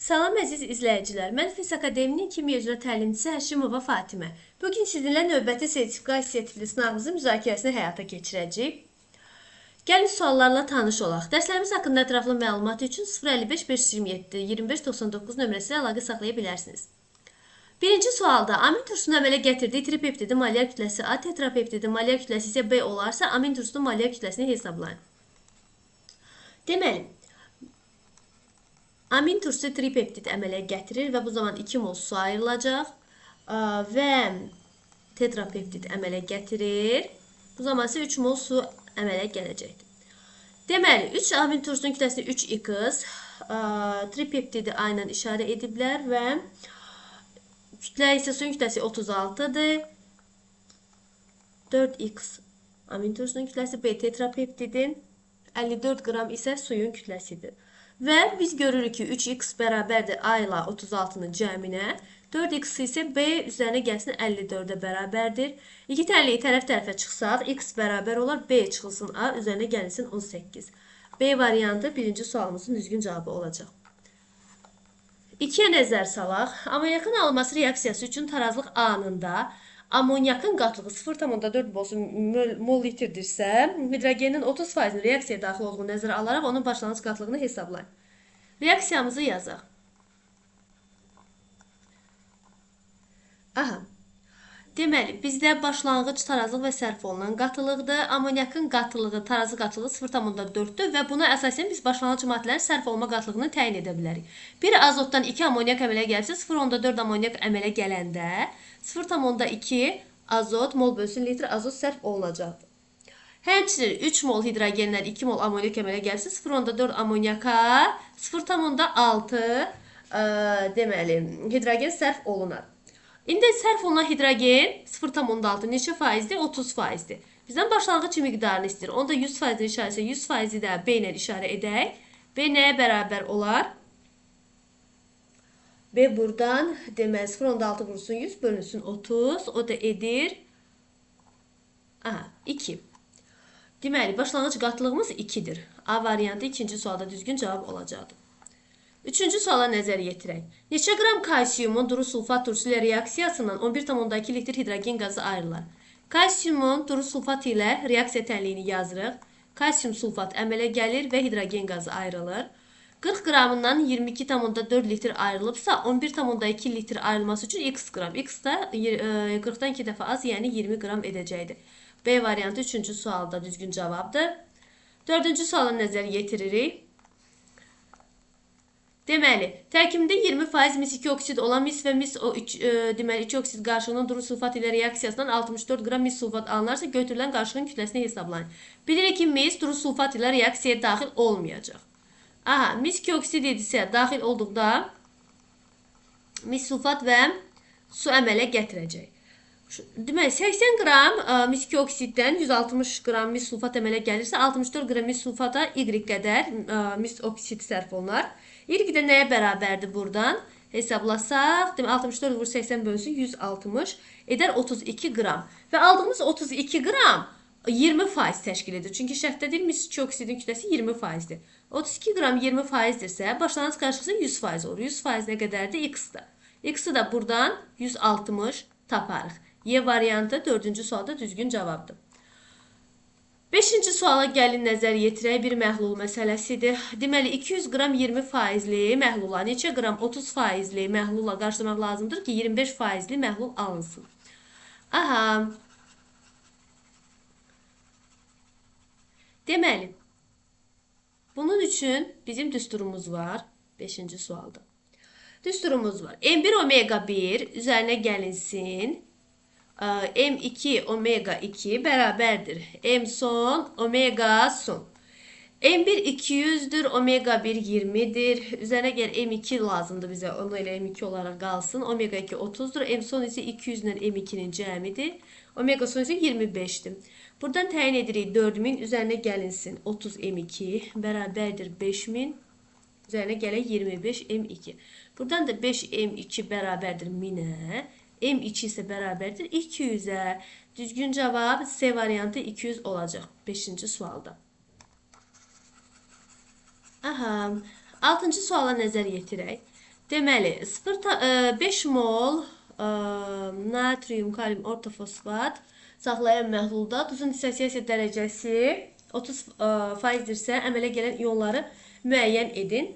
Salam əziz izləyicilər, mən Fizz Akademinin Kimya üzrə təlimçisi Həşimova Fatimə. Bugün sizinlə növbəti sertifikasiya tipli sınavımızın müzakirəsini həyata keçirəcəyik. Gəlin suallarla tanış olaq. Dərslərimiz haqqında ətraflı məlumat üçün 055 527 25 99 nömrəsi ilə əlaqə saxlaya bilərsiniz. Birinci sualda amin turşusunun əmələ gətirdiyi tripeptidin molyar kütləsi A, tetrapeptidin molyar kütləsi isə B olarsa, amin turşusunun molyar kütləsini hesablayın. Deməli, amin turşusu tripeptid əmələ gətirir və bu zaman 2 mol su ayrılacaq və tetrapeptid əmələ gətirir. Bu zaman isə 3 mol su əmələ gələcəkdir. Deməli, 3 amin turşusunun kütləsini 3x tripeptidi A ilə işarə ediblər və kütlə isə suyun kütləsi 36-dır. 4x amin turşusunun kütləsi, B tetrapeptidin 54 qram isə suyun kütləsidir. Və biz görürük ki, 3x bərabərdir A ilə 36-nın cəminə, 4x isə B üzərinə gəlsin 54-ə bərabərdir. İki tənliyi tərəf-tərəfə çıxsaq, x bərabər olar, B çıxılsın A, üzərinə gəlsin 18. B variantı birinci sualımızın düzgün cavabı olacaq. 2-yə nəzər salaq. Amonyakın alınması reaksiyası üçün tarazlıq anında amonyakın qatlığı 0,4 mol litrdirsə, hidrogenin 30%-nin reaksiyaya daxil olduğunu nəzərə alaraq onun başlanğıc qatlığını hesablayın. Reaksiyamızı yazaq. Aha. Deməli, bizdə başlanğıc tarazlıq və sərf olunan qatılıqdır. Amonyakın qatılığı, tarazı qatılığı 0,4-dür və buna əsasən biz başlanğıc maddələrin sərf olma qatlığını təyin edə bilərik. Bir azotdan 2 amonyak əmələ gəlibsə, 0,4 amonyak əmələ gələndə 0,2 azot mol bölsün litr azot sərf olunacaqdır. Həmçinin 3 mol hidrogenlər 2 mol amonyak əmələ gəlibsə, 0,4 amonyaka 0,6 deməli, hidrogen sərf olunar. İndi sərf olunan hidrogen 0,6 neçə faizdir? 30 faizdir. Bizdən başlanğıc miqdarını istəyir. Onda 100%-in işarəsi 100%-i də B ilə işarə edək. B nəyə bərabər olar? B buradan deməli 0,6 vurulsun 100 bölünsün 30. O da edir. Aha, 2. Deməli, başlanğıc qatlığımız 2-dir. A variantı ikinci sualda düzgün cavab olacaqdır. Üçüncü suala nəzər yetirək. Neçə qram kalsiumun duru sulfat turşusu ilə reaksiyasından 11,2 litr hidrogen qazı ayrılar? Kalsiumun duru sulfat ilə reaksiya tənliyini yazırıq. Kalsium sulfat əmələ gəlir və hidrogen qazı ayrılır. 40 qramından 22,4 litr ayrılıbsa, 11,2 litr ayrılması üçün x qram. X da 40-dan 2 dəfə az, yəni 20 qram edəcəkdir. B variantı üçüncü sualda düzgün cavabdır. Dördüncü suala nəzər yetiririk. Deməli, tərkibində 20% mis 2 oksid olan mis və mis deməli 2 oksid qarışığının duru sulfat ilə reaksiyasından 64 qram mis sulfat alınarsa, götürülən qarışığın kütləsini hesablayın. Bilirik ki, mis duru sulfat ilə reaksiyaya daxil olmayacaq. Aha, mis 2 oksid idisə daxil olduqda mis sulfat və su əmələ gətirəcək. Deməli, 80 qram mis 2 oksiddən 160 qram mis sulfat əmələ gəlirsə, 64 qram mis sulfata Y qədər mis oksid sərf olunar. Y də nəyə bərabərdir buradan? Hesablasaq, deməli, 64 vur 80 bölünsün 160 edər 32 qram. Və aldığımız 32 qram 20% təşkil edir. Çünki şərtdə deyil, mis 2 oksidin kütləsi 20%-dir. 32 qram 20%-dirsə, başlanğıc qarışıqsa 100% olur. 100% nə qədərdir? X-dir. X-i də buradan 160 taparıq. Y variantı dördüncü sualda düzgün cavabdır. Beşinci suala gəlin nəzər yetirək. Bir məhlul məsələsidir. Deməli, 200 qram 20%-li məhlula neçə qram 30%-li məhlulla qarışdırmaq lazımdır ki, 25%-li məhlul alınsın. Aha. Deməli, bunun üçün bizim düsturumuz var. Beşinci sualda. Düsturumuz var. M1 omega 1 üzərinə gəlinsin. M2 omega 2 bərabərdir. M son omega son. M1 200'dür, omega 1 20'dir. Üzərinə gəl M2 lazımdır bizə. Onu elə M2 olaraq qalsın. Omega 2 30'dur. M son isə 200 ilə M2-nin cəmidir. Omega son isə 25'dir. Buradan təyin edirik 4000 üzərinə gəlinsin 30 M2 bərabərdir 5000. Üzərinə gələk 25 M2. Buradan da 5 M2 bərabərdir 1000-ə. M2 isə bərabərdir 200-ə. Düzgün cavab C variantı 200 olacaq 5-ci sualda. Aha, 6-cı suala nəzər yetirək. Deməli, 0,5 mol natrium kalium ortofosfat saxlayan məhlulda duzun dissosiasiya dərəcəsi 30%-dirsə, əmələ gələn ionları müəyyən edin.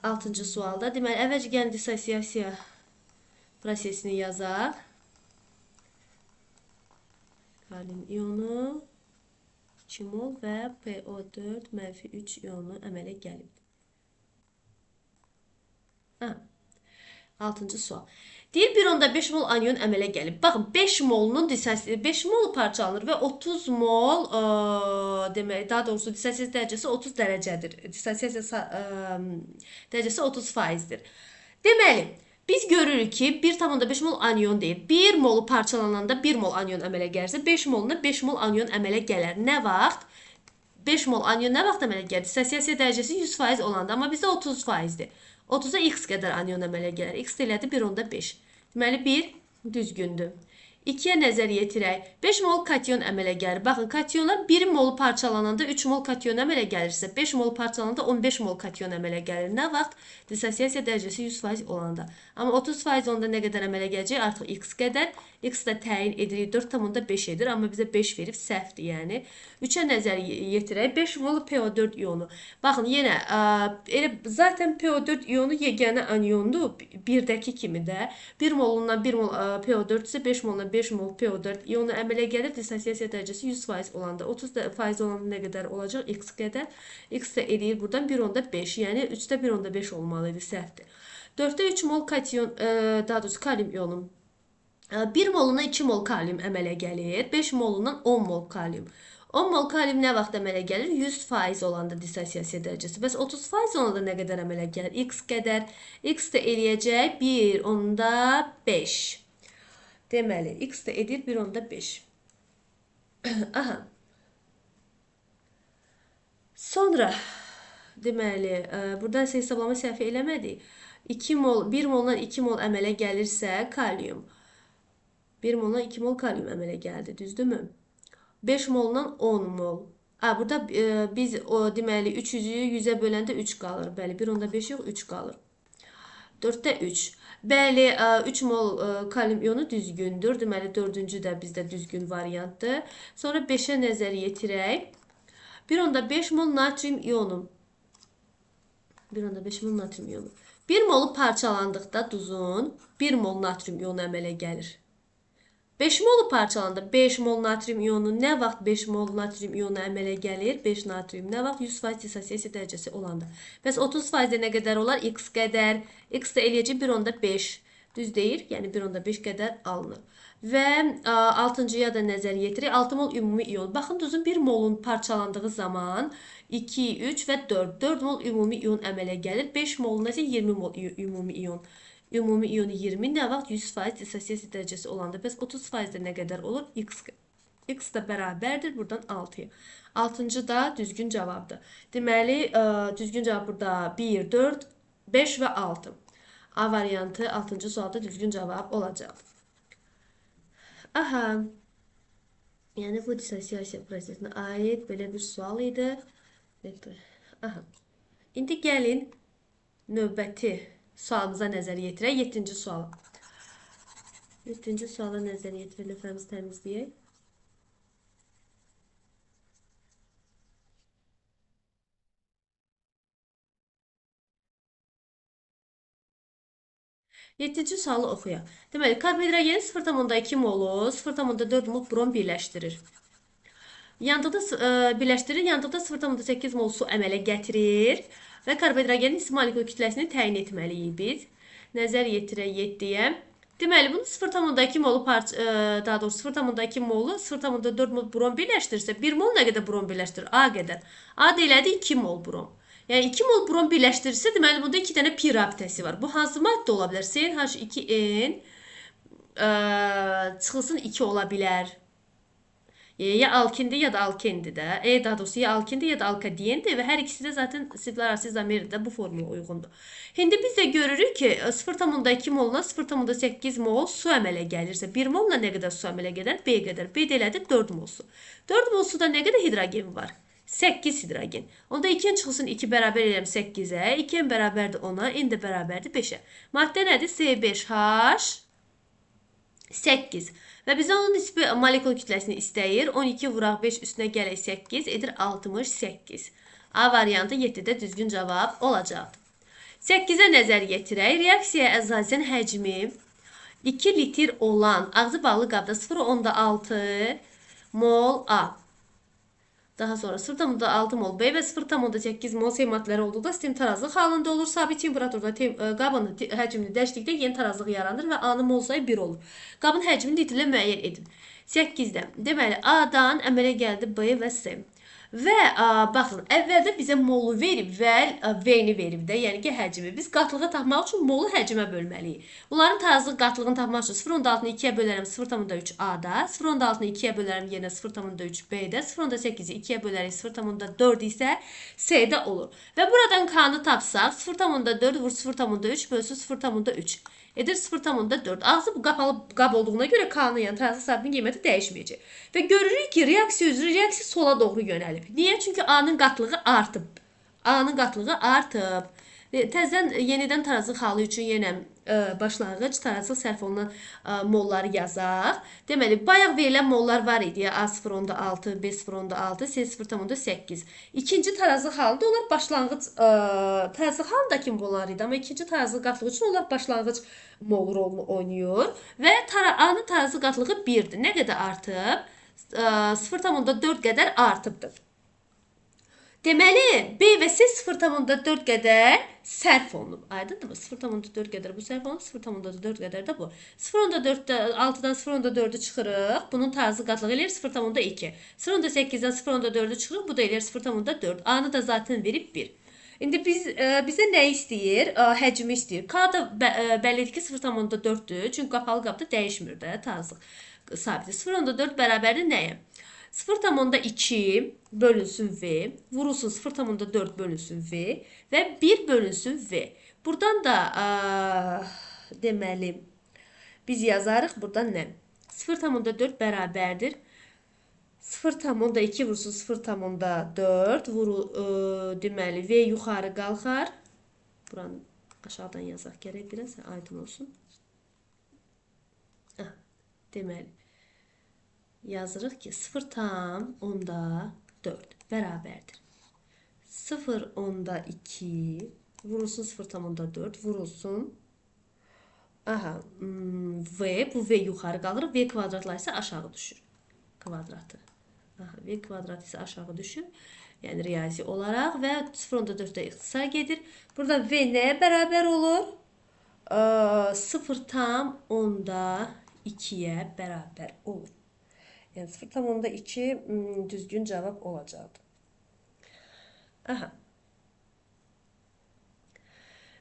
6-cı sualda. Deməli, əvvəlcə gəlin dissosiasiya prosesini yazaq. Kalium ionu 2 mol və PO4 mənfi 3 ionu əmələ gəlib. 6-cı sual. Deyir 1,5 mol anion əmələ gəlib. Baxın, 5 molunun 5 mol parçalanır və 30 mol, demək, daha doğrusu dissosiasiya dərəcəsi 30 dərəcədir. Dissosiasiya dərəcəsi 30%-dir. Deməli, biz görürük ki, 1,5 mol anion deyir. 1 molu parçalananda 1 mol anion əmələ gəlirsə, 5 moluna 5 mol anion əmələ gələr. Nə vaxt? 5 mol anion nə vaxt əmələ gəlir? Dissosiasiya dərəcəsi 100% olanda, amma bizdə 30%-dir. 30-a x qədər anion əmələ gələr. X də elədi 1,5. Deməli, 1 düzgündür. 2-yə nəzər yetirək. 5 mol kation əmələ gəlir. Baxın, kationlar 1 molu parçalananda 3 mol kation əmələ gəlirsə, 5 mol parçalananda 15 mol kation əmələ gəlir. Nə vaxt? Dissosiasiya dərəcəsi 100% olanda. Amma 30% olanda nə qədər əmələ gələcək? Artıq x qədər. X də təyin edirik 4,5 edir. Amma bizə 5 verib, səhvdir yəni. 3-ə nəzər yetirək. 5 mol PO4 ionu. Baxın, yenə elə zaten PO4 ionu yeganə aniondur. 1-dəki kimi də. 1 molundan 1 mol PO4 isə 5 molundan 5 mol PO4 ionu əmələ gəlir. Dissosiasiya dərəcəsi 100% olanda. 30% olanda nə qədər olacaq? X qədər. X də eləyir buradan 1,5. Yəni 3-də 1,5 olmalı idi, səhvdir. 4-də 3 mol kation, daha doğrusu kalium ionu. 1 moluna 2 mol kalium əmələ gəlir. 5 molundan 10 mol kalium. 10 mol kalium nə vaxt əmələ gəlir? 100% olanda dissosiasiya dərəcəsi. Bəs 30% olanda nə qədər əmələ gəlir? X qədər. X də eləyəcək 1,5. Deməli, X də edir 1,5. Aha. Sonra, deməli, buradan isə hesablama səhvi eləmədik. 2 mol, 1 moldan 2 mol əmələ gəlirsə kalium. 1 moldan 2 mol kalium əmələ gəldi, düzdürmü? 5 moldan 10 mol. Burada biz deməli 300-ü 100-ə böləndə 3 qalır. Bəli, 1,5 yox, 3 qalır. 4-də 3. Bəli, 3 mol kalium ionu düzgündür. Deməli, 4-cü də bizdə düzgün variantdır. Sonra 5-ə nəzər yetirək. 1,5 mol natrium ionu. 1,5 mol natrium ionu. 1 molu parçalandıqda duzun 1 mol natrium ionu əmələ gəlir. 5 molu parçalandı. 5 mol natrium ionu nə vaxt 5 mol natrium ionu əmələ gəlir? 5 natrium nə vaxt? 100% dissosiasiya dərəcəsi olanda. Bəs 30%-də nə qədər olar? X qədər. X də eləyəcək 1,5. Düz deyir. Yəni 1,5 qədər alınır. Və 6-cıya da nəzər yetirək. 6 mol ümumi ion. Baxın, duzun 1 molun parçalandığı zaman 2, 3 və 4. 4 mol ümumi ion əmələ gəlir. 5 moluna isə 20 mol ümumi ion. Ümumi ionu 20 nə vaxt? 100% dissosiasiya dərəcəsi olanda. Bəs 30%-də nə qədər olur? X. X də bərabərdir buradan 6-ya. 6-cı da düzgün cavabdır. Deməli, düzgün cavab burada 1, 4, 5 və 6. A variantı 6-cı sualda düzgün cavab olacaq. Aha. Yəni, bu dissosiasiya prosesinə aid belə bir sual idi. Aha. İndi gəlin növbəti sualımıza nəzər yetirək. 7-ci suala. 7-ci suala nəzər yetirək. Lövhəmizi təmizləyək. Yeddinci sualı oxuyaq. Deməli, karbohidrogenin 0,2 molu 0,4 mol brom birləşdirir. Yandıqda birləşdirir, yandıqda 0,8 mol su əmələ gətirir və karbohidrogenin isti molekul kütləsini təyin etməliyik biz. Nəzər yetirək 7-yə. Deməli, bunu 0,2 molu daha doğrusu 0,2 molu 0,4 mol brom birləşdirirsə, 1 mol nə qədər brom birləşdirir? A qədər. A da elədi 2 mol brom. Yəni 2 mol brom birləşdirirsə, deməli bunda 2 dənə pi rabitəsi var. Bu hansı maddə ola bilər? CnH2n çıxılsın 2 ola bilər. Ya alkindir ya da alkendir də. Daha doğrusu ya alkindir ya da alkadiendir və hər ikisi də zaten siflər arası izomeridir də bu formula uyğundur. İndi biz də görürük ki 0,2 moluna 0,8 mol su əmələ gəlirsə 1 moluna nə qədər su əmələ gələr? B qədər. B də elədi 4 mol su. 4 mol suda nə qədər hidrogen var? 8 hidrogen. Onda 2-nin çıxılsın 2 bərabər eləyəm 8-ə. 2-n bərabərdir 10-a, N də bərabərdir 5-ə. Maddə nədir? C5H 8. Və bizə onun nisbi molekul kütləsini istəyir. 12 vuraq 5 üstünə gələk 8, edir 68. A variantı 7-də düzgün cavab olacaqdır. 8-ə nəzər yetirək. Reaksiyaya əsasən həcmi 2 litr olan ağzı bağlı qabda 0,6 mol A. Daha sonra 0,6 mol B və 0,8 mol C maddələri olduqda sistem tarazlıq halında olur. Sabit temperaturda qabın həcmini dəyişdikdə yeni tarazlıq yaranır və A-nın mol sayı 1 olur. Qabın həcmini litrlə müəyyən edin. 8-də. Deməli, A-dan əmələ gəldi B və C. Və baxın, əvvəldə bizə molu verib və V-ni verib də, yəni ki, həcmi. Biz qatlığı tapmaq üçün molu həcmə bölməliyik. Bunların tarazlıq qatlığını tapmaq üçün 0,6-nı 2-yə bölərəm 0,3 A-da, 0,6-nı 2-yə bölərəm yenə 0,3 B-də, 0,8-i 2-yə bölərik 0,4 isə C-də olur. Və buradan K-nı tapsaq 0,4 vur 0,3 bölsün 0,3. Edir 0,4. Ağzı bu qapalı qab olduğuna görə K-nın, yəni tarazlıq sabitinin qiyməti dəyişməyəcək. Və görürük ki, reaksiya üzrə reaksiya sola doğru yönəlib. Niyə? Çünki A-nın qatlığı artıb. A-nın qatlığı artıb. Təzədən yenidən tarazlıq halı üçün yenə başlanğıc tarazlıq sərf olunan molları yazaq. Deməli, bayaq verilən mollar var idi. A 0,6, B 0,6, C 0,8. İkinci tarazlıq halında onlar başlanğıc tarazlıq halındakı mollar idi. Amma ikinci tarazlıq qatlığı üçün onlar başlanğıc mol rolunu oynayır. Və A-nın tarazlıq qatlığı 1-dir. Nə qədər artıb? 0,4 qədər artıbdır. Deməli, B və C 0,4 qədər sərf olunub. Aydındırmı? 0,4 qədər bu sərf olunub, 0,4 qədər də bu. 0,6-dan 0,4-ü çıxırıq. Bunun tarazlıq qatlığı eləyir 0,2. 0,8-dən 0,4-ü çıxırıq. Bu da eləyir 0,4. A-nı da zaten verib 1. İndi bizə nə istəyir? Həcmi istəyir. K da bəllidir ki, 0,4-dür. Çünki qapalı qabda dəyişmir də tarazlıq sabiti. 0,4 bərabərdir nəyə? 0,2 bölünsün V, vurulsun 0,4 bölünsün V və 1 bölünsün V. Buradan da deməli, biz yazarıq buradan nə? 0,4 bərabərdir. 0,2 vursun 0,4 deməli, V yuxarı qalxar. Buranı aşağıdan yazaq gərək biraz, aydın olsun. Deməli, yazırıq ki, 0,4 bərabərdir. 0,2 vurulsun 0,4 vurulsun. Aha, V, bu V yuxarı qalır. V kvadratlar isə aşağı düşür. Kvadratı. Aha, V kvadratı isə aşağı düşür. Yəni riyazi olaraq və 0,4-də ixtisar gedir. Burada V nəyə bərabər olur? 0,2-yə bərabər olur. Yəni 0,2 düzgün cavab olacaqdır. Aha.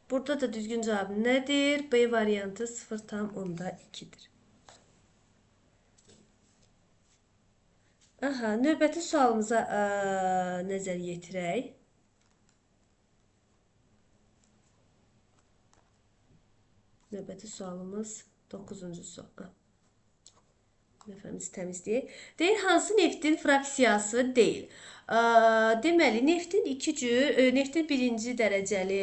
Burada da düzgün cavab nədir? B variantı 0,2-dir. Aha, növbəti sualımıza nəzər yetirək. Növbəti sualımız 9-cu sual. Nəfəmizi təmizləyək. Deyir, hansı neftin fraksiyası deyil? Deməli, neftin iki cür, neftin birinci dərəcəli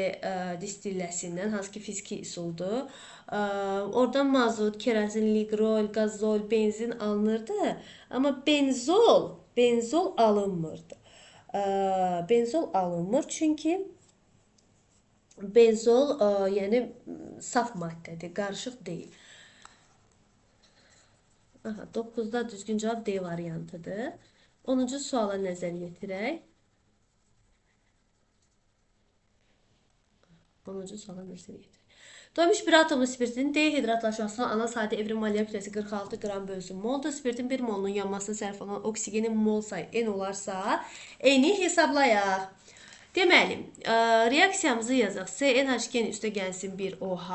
distilləsindən, hansı ki fiziki üsuldur, oradan mazut, kerazin, liqrol, qazol, benzin alınırdı. Amma benzol alınmırdı. Benzol alınmır çünki benzol, yəni saf maddədir, qarışıq deyil. Aha, 9-da düzgün cavab D variantıdır. 10-cu suala nəzər yetirək. 10-cu suala nəzər yetirək. Doymuş bir atomlu spirtin D hidratlaşmasına ana sadə evrim molekulyar kütləsi 46 qram bölsün moldur. Spirtin 1 molunun yanmasına sərf olunan oksigenin mol sayı N olarsa, N-i hesablayaq. Deməli, reaksiyamızı yazaq. CNH-gen üstə gəlsin 1 OH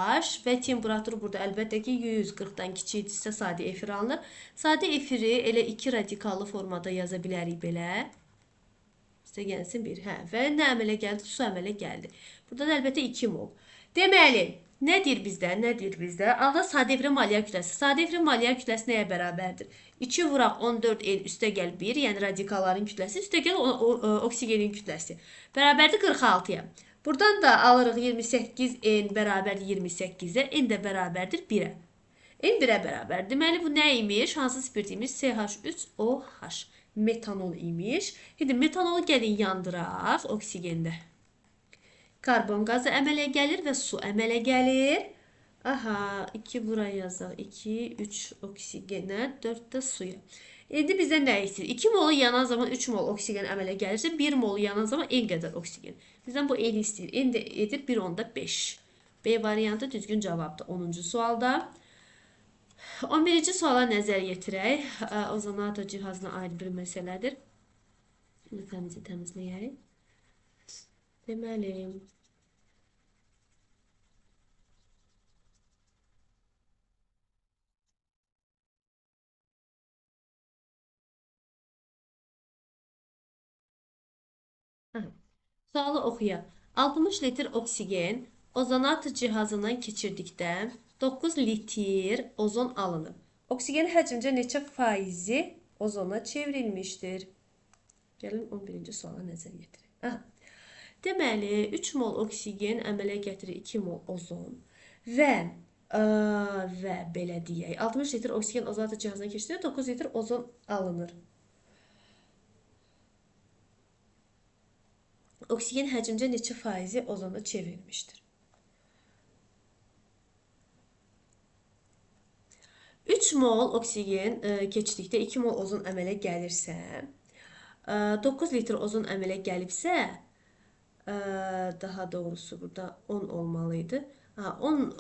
və temperatur burada əlbəttə ki 140-dan kiçikdirsə sadə efir alınır. Sadə efiri elə 2 radikallı formada yaza bilərik belə. Üstə gəlsin 1. Hə, və nə əmələ gəldi? Su əmələ gəldi. Burada da əlbəttə 2 mol. Deməli, Nə deyir bizdə? Nə deyir bizdə? Alda sadə efirin molyar kütləsi. Sadə efirin molyar kütləsi nəyə bərabərdir? 2 vuraq 14 N üstə gəl 1, yəni radikalların kütləsi, üstə gəl oksigenin kütləsi. Bərabərdir 46-ya. Buradan da alırıq 28 N bərabərdir 28-ə, N də bərabərdir 1-ə. N 1-ə bərabər. Deməli, bu nə imiş? Hansı spirt imiş? CH3OH. Metanol imiş. İndi metanolu gəlin yandıraq oksigendə. Karbon qazı əmələ gəlir və su əmələ gəlir. Aha, 2 bura yazaq. 2, 3 oksigenə, 4 də suya. İndi bizə nə istəyir? 2 molu yanan zaman 3 mol oksigen əmələ gəlirsə, 1 molu yanan zaman N qədər oksigen. Bizdən bu N istəyir. N də edir 1,5. B variantı düzgün cavabdır 10-cu sualda. 11-ci suala nəzər yetirək. Ozonator cihazına aid bir məsələdir. Lütfəmizi təmizləyək. Deməli, sualı oxuyaq. 60 litr oksigen ozonator cihazından keçirdikdə 9 litr ozon alınıb. Oksigen həcmcə neçə faizi ozona çevrilmişdir? Gəlin 11-ci suala nəzər yetirək. Aha. Deməli, 3 mol oksigen əmələ gətirir 2 mol ozon və belə deyək, 60 litr oksigen ozonator cihazına keçirdikdə 9 litr ozon alınır. Oksigen həcmcə neçə faizi ozona çevrilmişdir? 3 mol oksigen keçdikdə 2 mol ozon əmələ gəlirsə, 9 litr ozon əmələ gəlibsə, daha doğrusu burada 10 olmalı idi. 10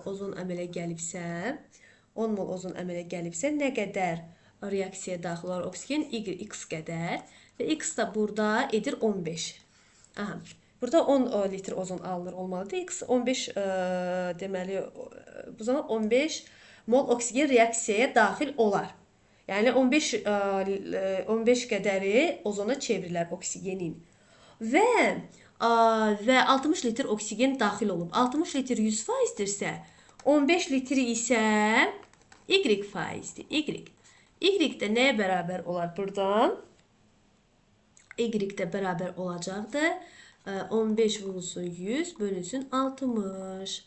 ozon əmələ gəlibsə, 10 mol ozon əmələ gəlibsə, nə qədər reaksiyaya daxil olar oksigen? Y, X qədər və X da burada edir 15. Aha, burada 10 litr ozon alınır olmalıdır. X 15, deməli, bu zaman 15 mol oksigen reaksiyaya daxil olar. Yəni 15 qədəri ozona çevrilər oksigenin. Və 60 litr oksigen daxil olub. 60 litr 100%dirsə, 15 litri isə Y faizdir. Y. Y də nəyə bərabər olar buradan? Y də bərabər olacaqdır. 15 vurulsun 100 bölünsün 60.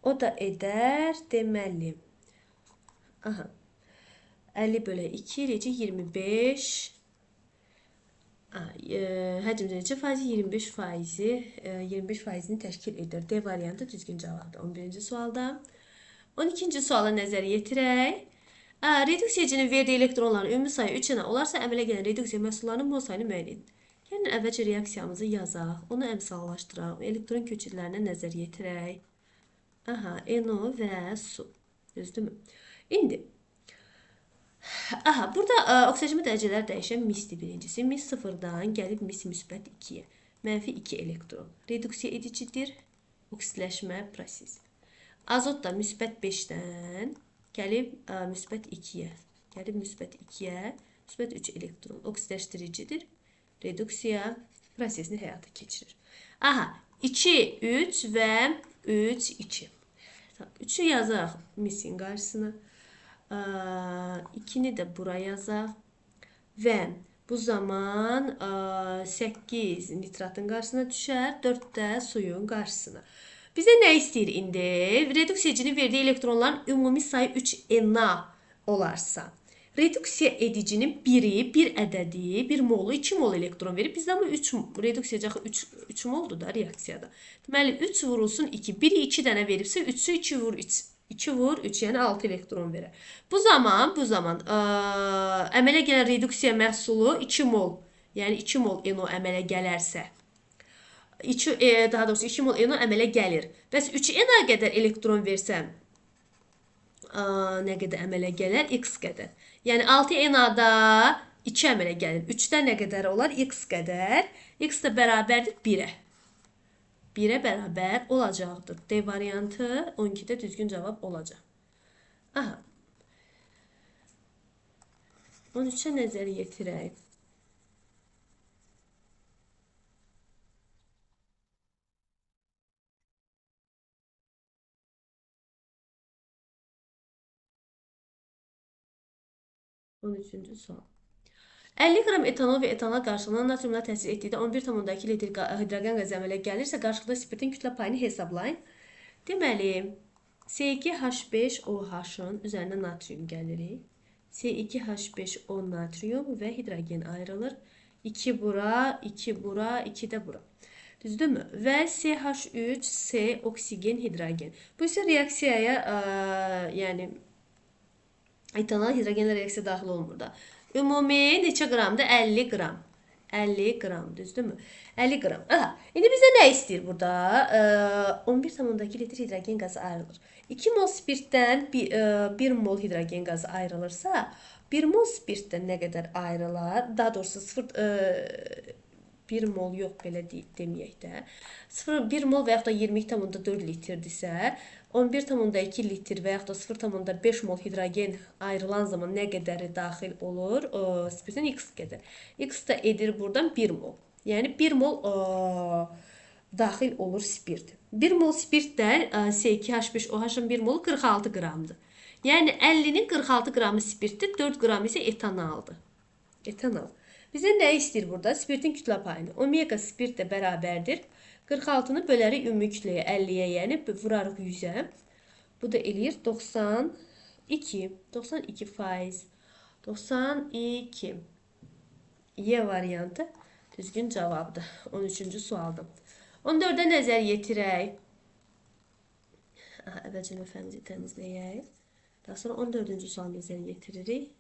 O da edər deməli. Aha. 50 bölə 2 eləcək 25. Həcmcə neçə faizi? 25 faizi, 25 faizini təşkil edir. D variantı düzgün cavabdır 11-ci sualda. 12-ci suala nəzər yetirək. Reduksiya edicinin verdiyi elektronların ümumi sayı 3 Na olarsa, əmələ gələn reduksiya məhsullarının mol sayını müəyyən edin. Gəlin əvvəlcə reaksiyamızı yazaq, onu əmsallaşdıraq, elektron köçürlərinə nəzər yetirək. Aha, NO və su. Düzdürmü? İndi, aha, burada oksijenmə dərəcələri dəyişən misdir birincisi. Mis sıfırdan gəlib mis müsbət 2-yə. Mənfi 2 elektron. Reduksiya edicidir. Oksidləşmə prosesi. Azot da müsbət 5-dən gəlib müsbət 2-yə. Gəlib müsbət 2-yə. Müsbət 3 elektron. Oksidləşdiricidir. Reduksiya prosesini həyata keçirir. Aha, 2, 3 və 3, 2. 3-ü yazaq misin qarşısına. 2-ni də bura yazaq və bu zaman 8 nitratın qarşısına düşər, 4 də suyun qarşısına. Bizə nə istəyir indi? Reduksiya edicinin verdiyi elektronların ümumi sayı 3 Na olarsa, reduksiya edicinin biri, bir ədədi, bir molu, 2 mol elektron verib. Bizdə amma 3, reduksiya 3 moldur da reaksiyada. Deməli, 3 vurulsun 2. Biri 2 dənə veribsə, 3-ü 2 vur 3. 2 vur 3, yəni 6 elektron verər. Bu zaman əmələ gələn reduksiya məhsulu 2 mol, yəni 2 mol NO əmələ gələrsə, 2, daha doğrusu 2 mol NO əmələ gəlir. Bəs 3 Na qədər elektron versəm, nə qədər əmələ gələr? X qədər. Yəni 6 Na-da 2 əmələ gəlir. 3-də nə qədər olar? X qədər. X də bərabərdir 1-ə. 1-ə bərabər olacaqdır. D variantı 12-də düzgün cavab olacaq. Aha. 13-ə nəzər yetirək. 13-cü sual. 50 qram etanol və etanol qarışığına natriumla təsir etdikdə 11,2 litr hidrogen qazı əmələ gəlirsə, qarışıqda spirtin kütlə payını hesablayın. Deməli, C2H5OH-ın üzərinə natrium gəlirik. C2H5O natrium və hidrogen ayrılır. 2 bura, 2 bura, 2 də bura. Düzdürmü? Və CH3C oksigen, hidrogen. Bu isə reaksiyaya, yəni etanol hidrogenlə reaksiya daxil olmur da. Ümumi neçə qramdır? 50 qram. 50 qram, düzdürmü? 50 qram. Aha, indi bizə nə istəyir burada? 11,2 litr hidrogen qazı ayrılır. 2 mol spirtdən 1 mol hidrogen qazı ayrılırsa, 1 mol spirtdən nə qədər ayrılar? Daha doğrusu 1 mol yox, belə deməyək də. 1 mol və yaxud da 22,4 litrdirsə, 11,2 litr və yaxud da 0,5 mol hidrogen ayrılan zaman nə qədəri daxil olur? Spirtin x qədər. X da edir buradan 1 mol. Yəni 1 mol daxil olur spirt. 1 mol spirt də C2H5OH-ın 1 molu 46 qramdır. Yəni 50-nin 46 qramı spirtdir, 4 qram isə etanaldır. Etanol. Bizə nə istəyir burada? Spirtin kütlə payını. Omega spirt də bərabərdir. 46-nı bölərik ümumi kütləyə 50-yə, yəni vurarıq 100-ə. Bu da eləyir 92. 92%. 92. Y variantı düzgün cavabdır. 13-cü sualdır. 14-ə nəzər yetirək. Aha, əvvəlcə lövhəmizi təmizləyək. Daha sonra 14-cü suala nəzər yetiririk.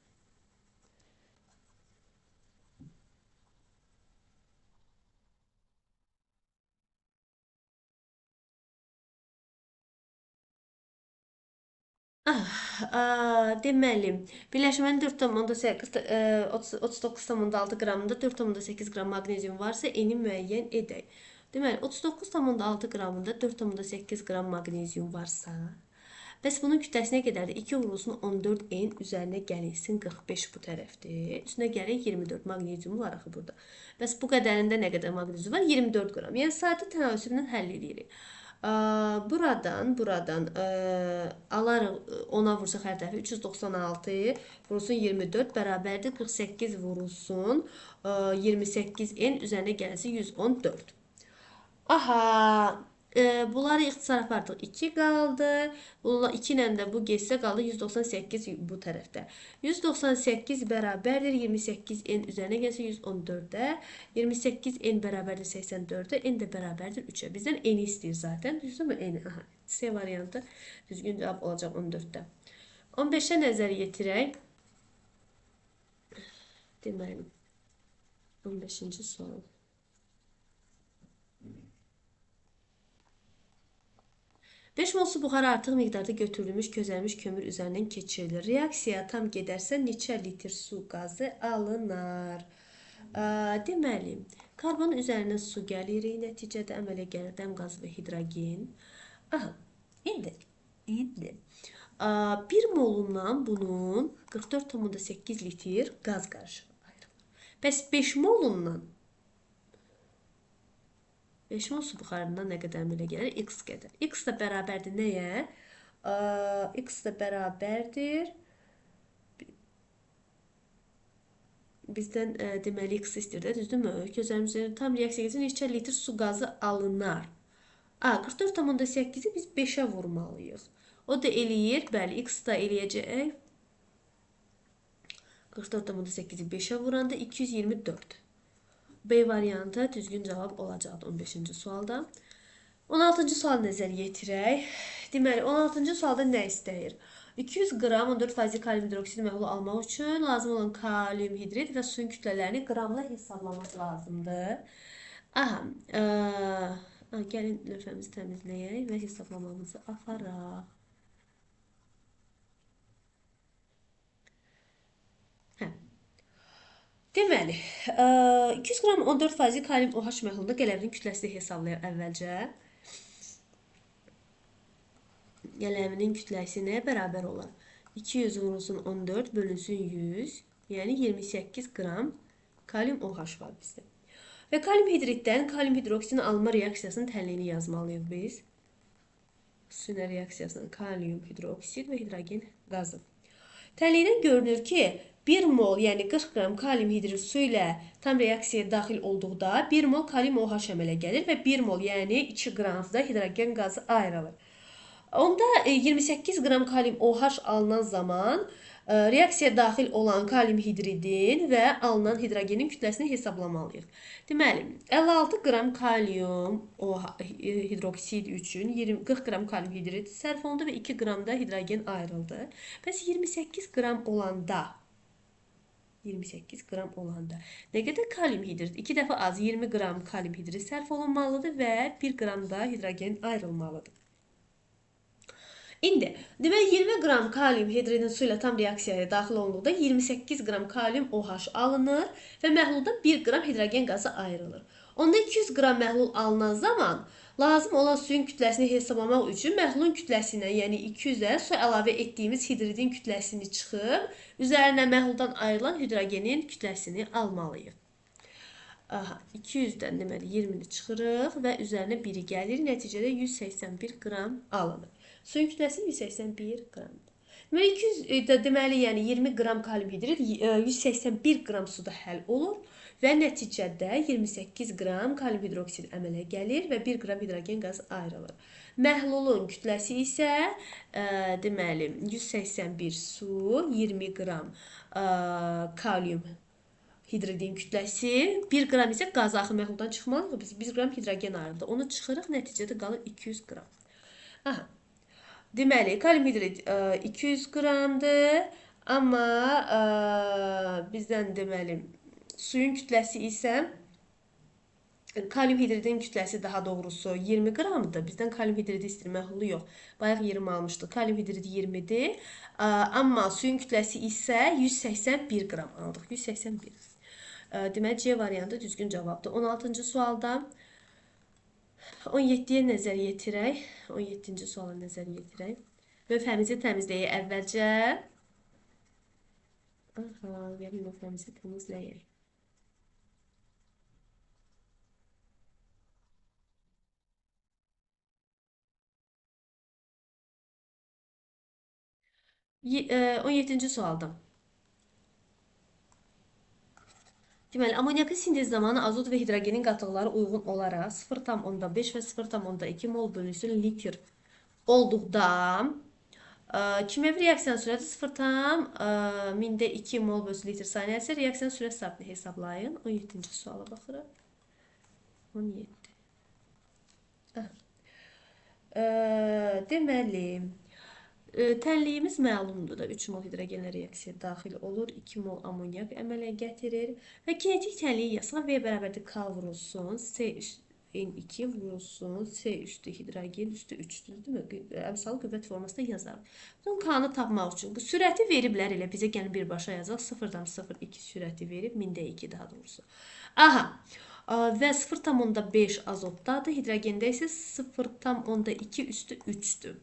Deməli, birləşmənin 39,6 qramında 4,8 qram maqnezium varsa, eni müəyyən edək. Deməli, 39,6 qramında 4,8 qram maqnezium varsa, bəs bunun kütləsi nə qədərdir? 2 vurulsun 14 N üzərinə gəlinsin 45 bu tərəfdir. Üstünə gəlir 24 maqnezium var axı burada. Bəs bu qədərində nə qədər maqnezium var? 24 qram. Yəni, sadə tənasüblə həll edirik. Buradan alarıq, 10-a vursaq hər dəfə 396 vurulsun 24 bərabərdir 48 vurulsun 28 N üzərinə gəlsin 114. Aha, bunları ixtisar apardıq. 2 qaldı. 2 ilə də bu getsə qaldı 198 bu tərəfdə. 198 bərabərdir 28 N üzərinə gəlsin 114-ə. 28 N bərabərdir 84-ə. N də bərabərdir 3-ə. Bizdən N-i istəyir zaten. Düzdürmü N-i? Aha, C variantı düzgün cavab olacaq 14-də. 15-ə nəzər yetirək. Deməli, 15-ci sual. 5 mol su buxarı artıq miqdarda götürülmüş, közərmiş kömür üzərindən keçirilir. Reaksiya tam gedərsə neçə litr su qazı alınar? Deməli, karbonun üzərindən su gəlir, nəticədə əmələ gəlir dəm qazı və hidrogen. Aha, indi 1 molundan bunun 44,8 litr qaz qarışığı ayrılır. Bəs 5 molundan 5 mol su buxarından nə qədər əmələ gəlir? X qədər. X da bərabərdir nəyə? X da bərabərdir. Bizdən deməli X istəyir də, düzdürmü? Gözlərimizin tam reaksiya getsin, neçə litr su qazı alınar? 44,8-i biz 5-ə vurmalıyıq. O da eləyir, bəli, X da eləyəcək. 44,8-i 5-ə vuranda 224. B variantı düzgün cavab olacaqdır 15-ci sualda. 16-cı sual nəzər yetirək. Deməli, 16-cı sualda nə istəyir? 200 qram 14% kalium hidroksid məhlulu almaq üçün lazım olan kalium hidrid və suyun kütlələrini qramla hesablamaq lazımdır. Aha, gəlin lövhəmizi təmizləyək və hesablamamızı aparaq. Hə. Deməli, 200 qram 14% kalium OH məhlulunda qələvinin kütləsini hesablayaq əvvəlcə. Qələvinin kütləsi nəyə bərabər olar? 200 vurulsun 14 bölünsün 100, yəni 28 qram kalium OH var bizdə. Və kalium hidriddən kalium hidroksidin alınma reaksiyasının tənliyini yazmalıyıq biz. Sünə reaksiyasının kalium hidroksid və hidrogen qazı. Tənlikdən görünür ki, 1 mol, yəni 40 qram kalium hidrid su ilə tam reaksiyaya daxil olduqda 1 mol kalium OH əmələ gəlir və 1 mol, yəni 2 qram da hidrogen qazı ayrılır. Onda 28 qram kalium OH alınan zaman reaksiyaya daxil olan kalium hidridin və alınan hidrogenin kütləsini hesablamalıyıq. Deməli, 56 qram kalium hidroksid üçün 40 qram kalium hidrid sərf olundu və 2 qram da hidrogen ayrıldı. Bəs 28 qram olanda 28 qram olanda nə qədər kalium hidrid? 2 dəfə az 20 qram kalium hidrid sərf olunmalıdır və 1 qram da hidrogen ayrılmalıdır. İndi, deməli 20 qram kalium hidridin su ilə tam reaksiyaya daxil olunduqda 28 qram kalium OH alınır və məhluldan 1 qram hidrogen qazı ayrılır. Onda 200 qram məhlul alınan zaman lazım olan suyun kütləsini hesablamaq üçün məhlulun kütləsinə, yəni 200-ə su əlavə etdiyimiz hidridin kütləsini çıxıb, üzərinə məhluldan ayrılan hidrogenin kütləsini almalıyıq. Aha, 200-dən deməli 20-ni çıxırıq və üzərinə 1-i gəlir. Nəticədə 181 qram alınır. Suyun kütləsi 181 qramdır. Deməli 200 deməli yəni 20 qram kalium hidrid 181 qram suda həll olur və nəticədə 28 qram kalium hidroksid əmələ gəlir və 1 qram hidrogen qazı ayrılır. Məhlulun kütləsi isə deməli 181 su, 20 qram kalium hidridin kütləsi, 1 qram isə qaz axı məhluldan çıxmalıdır. Biz 1 qram hidrogen ayrıldı. Onu çıxırıq, nəticədə qalır 200 qram. Aha. Deməli, kalium hidrid 200 qramdır, amma bizdən deməli suyun kütləsi isə kalium hidridin kütləsi daha doğrusu 20 qramdır. Bizdən kalium hidridi istəyir, məhlulu yox. Bayaq 20 almışdıq. Kalium hidridi 20-dir. Amma suyun kütləsi isə 181 qram aldıq. 181. Deməli, C variantı düzgün cavabdır. 16-cı sualda 17-yə nəzər yetirək. 17-ci suala nəzər yetirək. Lövhəmizi təmizləyək əvvəlcə. Aha, gəlin lövhəmizi təmizləyək. 17-ci sualda. Deməli, amonyakın sintez zamanı azot və hidrogenin qatıqları uyğun olaraq 0,5 və 0,2 mol bölünsün litr olduqda kimyəvi reaksiyanın sürəti 0,2 mol bölünsün litr saniyəsi reaksiyanın sürət sabitini hesablayın. 17-ci suala baxırıq. 17. Deməli, tənliyimiz məlumdur da 3 mol hidrogenlə reaksiya daxil olur, 2 mol amonyak əmələ gətirir və kinetik tənliyi yazsaq V bərabərdir K vurulsun, C N2 vurulsun, C üstü hidrogen üstü 3-dür, değil mi? Əmsalı qüvvət formasında yazarıq. Bunun K-nı tapmaq üçün sürəti veriblər elə bizə, gəlin birbaşa yazaq, 0,02 sürəti verib, 1002 daha doğrusu. Aha, və 0,5 azotdadır, hidrogendə isə 0,2 üstü 3-dür.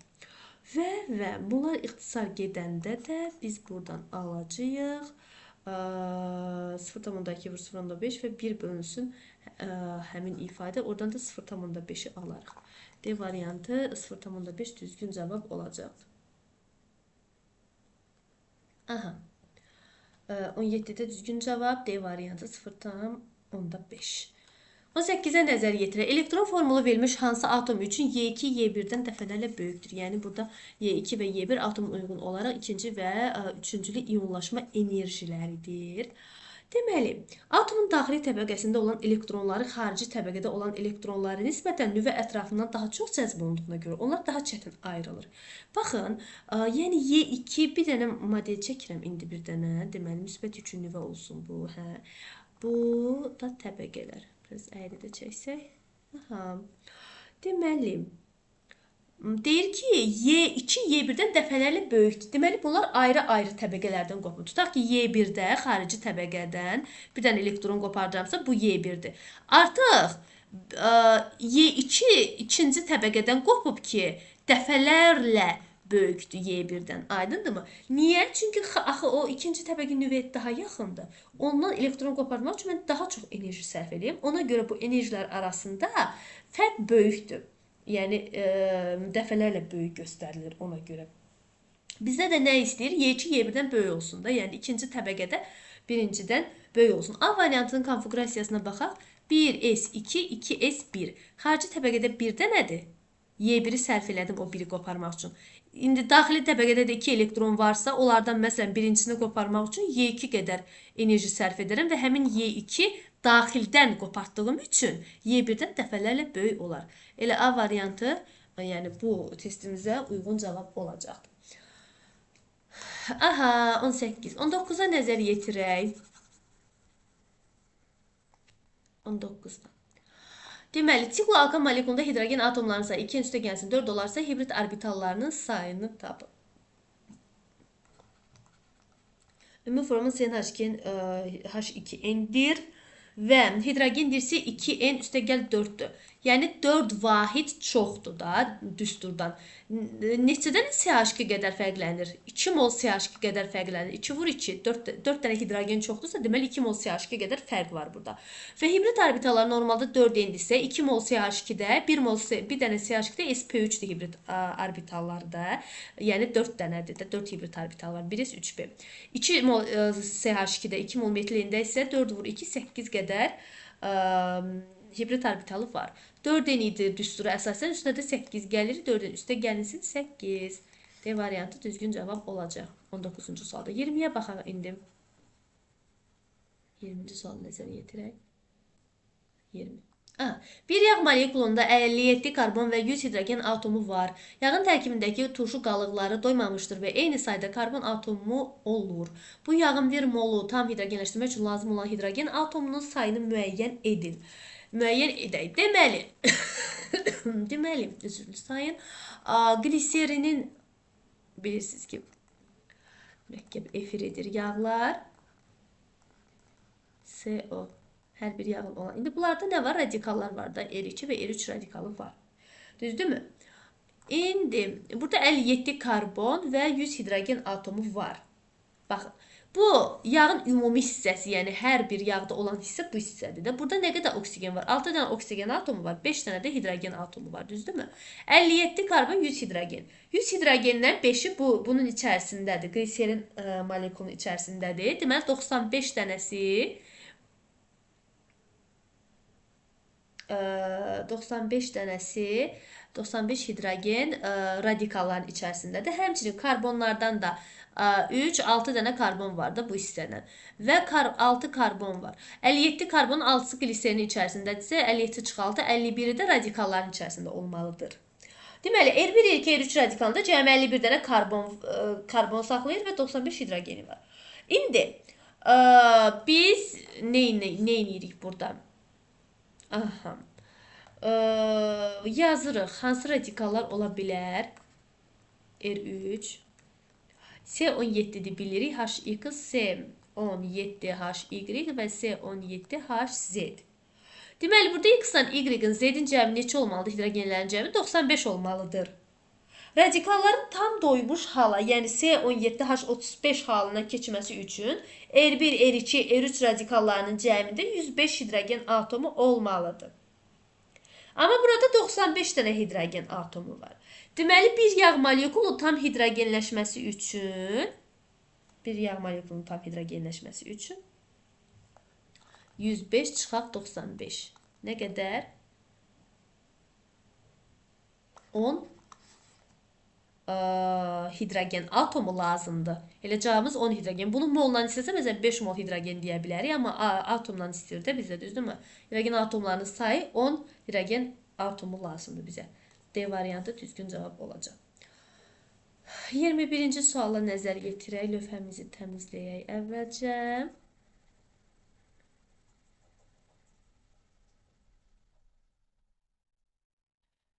Və bunlar ixtisar gedəndə də biz buradan alacağıq 0,2 vur 0,5 və 1 bölünsün həmin ifadə. Oradan da 0,5-i alarıq. D variantı 0,5 düzgün cavab olacaqdır. Aha. 17-də düzgün cavab D variantı 0,5. 18-ə nəzər yetirək. Elektron formulu verilmiş hansı atom üçün Y2 Y1-dən dəfələrlə böyükdür? Yəni burada Y2 və Y1 atomun uyğun olaraq ikinci və üçüncülü iyonlaşma enerjiləridir. Deməli, atomun daxili təbəqəsində olan elektronları xarici təbəqədə olan elektronlara nisbətən nüvə ətrafından daha çox cəzb olunduğuna görə onlar daha çətin ayrılır. Baxın, yəni Y2 bir dənə model çəkirəm indi bir dənə. Deməli, müsbət 3 nüvə olsun bu. Hə. Bu da təbəqələr. Biraz əyri də çəksək. Aha. Deməli, deyir ki, Y2 Y1-dən dəfələrlə böyükdür. Deməli, bunlar ayrı-ayrı təbəqələrdən qopur. Tutaq ki, Y1-də xarici təbəqədən bir dənə elektron qoparacamsa, bu Y1-dir. Artıq Y2 ikinci təbəqədən qopub ki, dəfələrlə böyükdür Y1-dən. Aydındırmı? Niyə? Çünki axı o ikinci təbəqə nüvəyə daha yaxındır. Ondan elektron qoparmaq üçün mən daha çox enerji sərf eləyim. Ona görə bu enerjilər arasında fərq böyükdür. Yəni, dəfələrlə böyük göstərilir ona görə. Bizdə də nə istəyir? Y2 Y1-dən böyük olsun da. Yəni ikinci təbəqədə birincidən böyük olsun. A variantının konfiqurasiyasına baxaq. 1S2, 2S1. Xarici təbəqədə 1 dənədir. Y1-i sərf elədim o 1-i qoparmaq üçün. İndi daxili təbəqədə də 2 elektron varsa, onlardan məsələn birincisini qoparmaq üçün Y2 qədər enerji sərf edirəm və həmin Y2 daxildən qopartdığım üçün Y1-dən dəfələrlə böyük olar. Elə A variantı, yəni bu testimizə uyğun cavab olacaqdır. Aha, 18. 19-a nəzər yetirək. 19-da. Deməli, sikloalkan molekulunda hidrogen atomlarının sayı 2 üstə gəlsin 4 olarsa, hibrid orbitallarının sayını tapın. Ümumi formun CnH2n H2N-dir və hidrogen dirsə 2N üstə gəl 4-dür. Yəni 4 vahid çoxdur da düsturdan. Neçədən CH2 qədər fərqlənir? 2 mol CH2 qədər fərqlənir. 2 vur 2, 4 dənə hidrogen çoxdursa, deməli 2 mol CH2 qədər fərq var burada. Və hibrid orbitallar normalda 4N-dirsə, 2 mol CH2-də, 1 dənə CH2-də sp3-dür hibrid orbitallarda. Yəni 4 dənədir də, 4 hibrid orbital var. 1S, 3P. 2 mol CH2-də, 2 mol metilində isə 4 vur 2, 8 qədər hibrid orbitalı var. 4N idi düsturu əsasən, üstünə də 8 gəlir. 4-ün üstə gəlinsin 8. D variantı düzgün cavab olacaq. 19-cu sualda. 20-yə baxaq indi. 20-ci sualı nəzərə yetirək. 20. Bir yağ molekulunda 57 karbon və 100 hidrogen atomu var. Yağın tərkibindəki turşu qalıqları doymamışdır və eyni sayda karbon atomu olur. Bu yağın bir molu tam hidrogenləşdirmək üçün lazım olan hidrogen atomunun sayını müəyyən edin. Müəyyən edək. Deməli, deməli, üzrlü sayın, gliserinin, bilirsiniz ki, mürəkkəb efiridir yağlar. CO. Hər bir yağın olan. İndi bunlarda nə var? Radikallar var da. R2 və R3 radikalı var. Düzdürmü? İndi burada 57 karbon və 100 hidrogen atomu var. Baxın, bu yağın ümumi hissəsi, yəni hər bir yağda olan hissə bu hissədir də. Burada nə qədər oksigen var? 6 dənə oksigen atomu var, 5 dənə də hidrogen atomu var. Düzdürmü? 57 karbon, 100 hidrogen. 100 hidrogenden 5-i bunun içərisindədir. Gliserin molekulunun içərisindədir. Deməli, 95 dənəsi 95 dənəsi 95 hidrogen radikalların içərisindədir. Həmçinin karbonlardan da 3, 6 dənə karbon var da bu hissədən. Və 6 karbon var. 57 karbonun 6-sı gliserinin içərisindədirsə, 57 çıx 6, 51-i də radikalların içərisində olmalıdır. Deməli, R1, R2, R3 radikalında cəmi 51 dənə karbon saxlayır və 95 hidrogeni var. İndi biz nə edirik burada? Aha. Yazırıq. Hansı radikallar ola bilər? R3. S17-dir bilirik. HX, S17HY və S17HZ. Deməli, burada X-la Y-in, Z-in cəmi neçə olmalıdır? Hidrogenlərin cəmi 95 olmalıdır. Radikalların tam doymuş hala, yəni S17H35 halına keçməsi üçün R1, R2, R3 radikallarının cəmində 105 hidrogen atomu olmalıdır. Amma burada 95 dənə hidrogen atomu var. Deməli, bir yağ molekulu tam hidrogenləşməsi üçün 105 çıxaq 95. Nə qədər? 10 hidrogen atomu lazımdır. Elə cavabımız 10 hidrogen. Bunu molla istəsə, məsələn, 5 mol hidrogen deyə bilərik, amma atomdan istəyir də bizə, düzdürmü? Hidrogen atomlarının sayı 10 hidrogen atomu lazımdır bizə. D variantı düzgün cavab olacaq. 21-ci suala nəzər yetirək. Lövhəmizi təmizləyək əvvəlcə.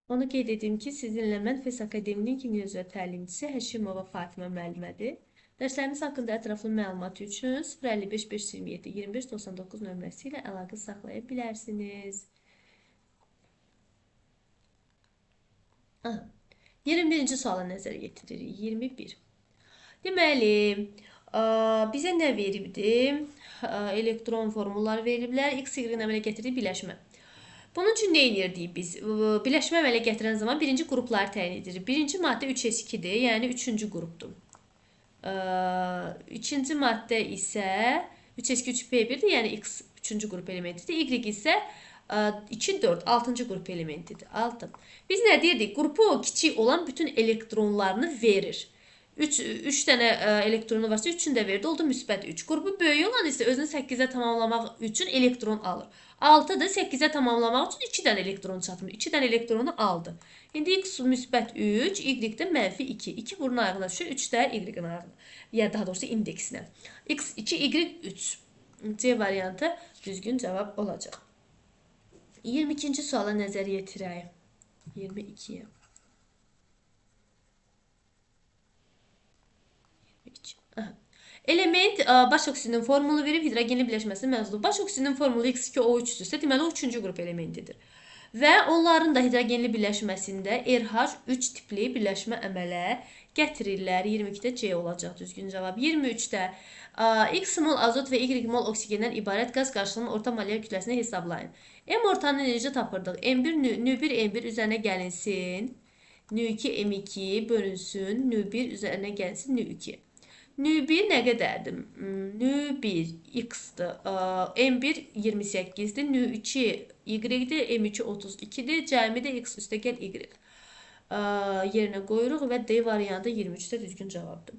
Onu qeyd edim ki, sizinlə mən FES Akademinin Kimya üzrə təlimçisi Həşimova Fatimə müəllimədir. Dərslərimiz haqqında ətraflı məlumat üçün 055 527 25 99 nömrəsi ilə əlaqə saxlaya bilərsiniz. Aha. 21-ci suala nəzər yetiririk. 21. Deməli, bizə nə veribdi? Elektron formulları veriblər. X, Y-nin əmələ gətirdiyi birləşmə. Bunun üçün nə edirdik biz? Birləşmə əmələ gətirən zaman birinci qrupları təyin edirik. Birinci maddə 3S2-dir, yəni 3-cü qrupdur. İkinci maddə isə 3s2 3p1-dir, yəni X 3-cü qrup elementidir. Y isə 2, 4, 6-cı qrup elementidir. 6. Biz nə deyirdik? Qrupu kiçik olan bütün elektronlarını verir. 3 dənə elektronu varsa 3-ünü də verdi, oldu müsbət 3. Qrupu böyük olan isə özünü 8-ə tamamlamaq üçün elektron alır. 6-dır, 8-ə tamamlamaq üçün 2 dənə elektron çatmır. 2 dənə elektronu aldı. İndi X müsbət 3, Y də mənfi 2. 2 bunun ayağına düşür, 3 də Y-in ayağına. Yəni daha doğrusu indeksinə. X 2, Y 3. C variantı düzgün cavab olacaq. 22-ci suala nəzər yetirək. 22-yə. Aha. Element baş oksidinin formulu verib, hidrogenli birləşməsinin mövzudur. Baş oksidinin formulu X2O3-dürsə, deməli o 3-cü qrup elementidir. Və onların da hidrogenli birləşməsində RH3 tipli birləşmə əmələ gətirirlər. 22-də C olacaq düzgün cavab. 23-də X mol azot və Y mol oksigendən ibarət qaz qarşılığının orta molyar kütləsini hesablayın. M ortanı necə tapırdıq? M1, N1, M1 üzərinə gəlinsin. N2, M2 bölünsün. N1 üzərinə gəlinsin. N2. N1 nə qədərdir? N1 X-dir. M1 28-dir. N2 Y-dir. M2 32-dir. Cəmi də X üstəgəl Y. Yerinə qoyuruq və D variantı 23-də düzgün cavabdır.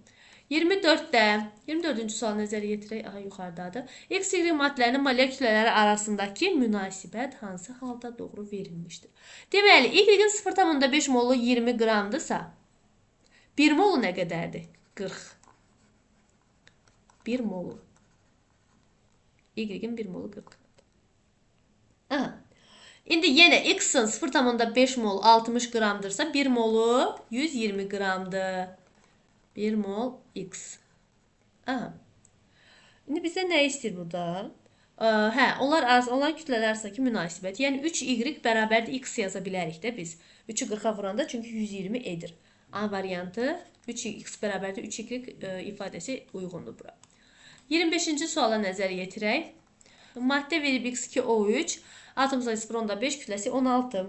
24-də, 24-cü sual nəzər yetirək. Aha, yuxarıdadır. X, Y maddələrinin molyar kütlələri arasındakı münasibət hansı halda doğru verilmişdir? Deməli, Y-in 0,5 molu 20 qramdırsa, 1 molu nə qədərdir? 40. 1 molu. Y-in 1 molu 40. Aha. İndi yenə X-in 0,5 mol 60 qramdırsa, 1 molu 120 qramdır. 1 mol X. Aha. İndi bizə nə istəyir burada? Hə, onların kütlələri arasındakı münasibət. Yəni 3Y bərabərdir X yaza bilərik də biz. 3-ü 40-a vuranda çünki 120 edir. A variantı 3X bərabərdir 3Y ifadəsi uyğundur bura. 25-ci suala nəzər yetirək. Maddə verib X2O3, atom sayısı 0,5, kütləsi 16.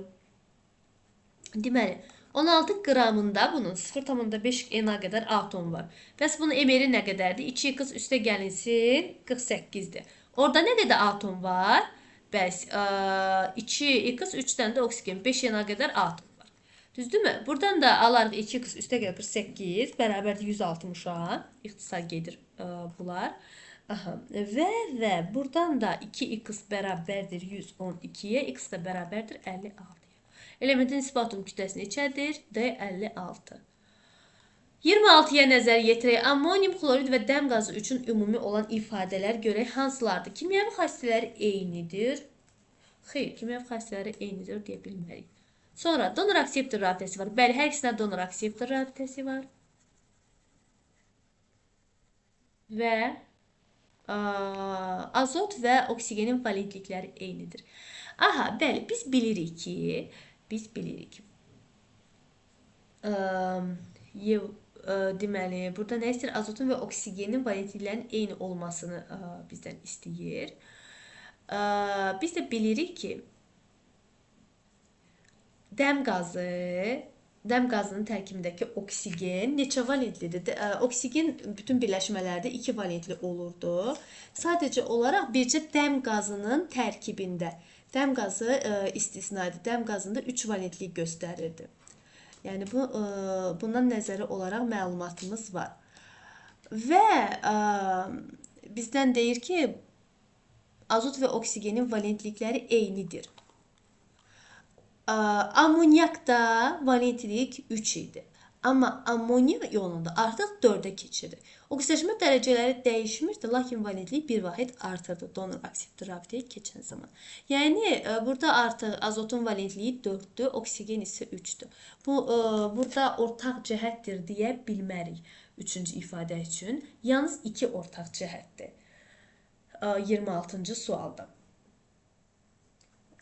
Deməli, 16 qramında bunun 0,5 Na qədər atom var. Bəs bunun MR-i nə qədərdir? 2x üstə gəlinsin, 48-dir. Orada nə qədər atom var? Bəs 2x, 3 dənə də oksigen, 5 Na qədər atom var. Düzdürmü? Buradan da alarıq 2x üstə gəl 48, bərabərdir 160-a. İxtisar gedir bunlar. Aha. Və buradan da 2x bərabərdir 112-yə, x də bərabərdir 56-ya. Elementin nisbi atom kütləsi neçədir? D 56. 26-ya nəzər yetirək. Ammonium xlorid və dəm qazı üçün ümumi olan ifadələr görək hansılardır? Kimyəvi xassələri eynidir. Xeyr, kimyəvi xassələri eynidir deyə bilmərik. Sonra donor-akseptor rabitəsi var. Bəli, hər ikisində donor-akseptor rabitəsi var. Və azot və oksigenin valentlikləri eynidir. Aha, bəli, biz bilirik ki, deməli, burada nə istəyir? Azotun və oksigenin valentliklərinin eyni olmasını bizdən istəyir. Biz də bilirik ki, dəm qazının tərkibindəki oksigen neçə valentlidir? Oksigen bütün birləşmələrdə 2 valentli olurdu. Sadəcə olaraq bircə dəm qazının tərkibində. Dəm qazı istisna idi. Dəm qazında 3 valentlik göstərirdi. Yəni bundan nəzəri olaraq məlumatımız var. Və bizdən deyir ki, azot və oksigenin valentlikləri eynidir. Amonyakda valentlik 3 idi. Amma ammoniya ionunda artıq 4-ə keçirdi. Oksidləşmə dərəcələri dəyişmirdi, lakin valentlik bir vahid artırdı donor-akseptor rabitəyə keçən zaman. Yəni, burada artıq azotun valentliyi 4-dür, oksigen isə 3-dür. Bu, burada ortaq cəhətdir deyə bilmərik 3-cü ifadə üçün. Yalnız 2 ortaq cəhətdir. 26-cı sualda.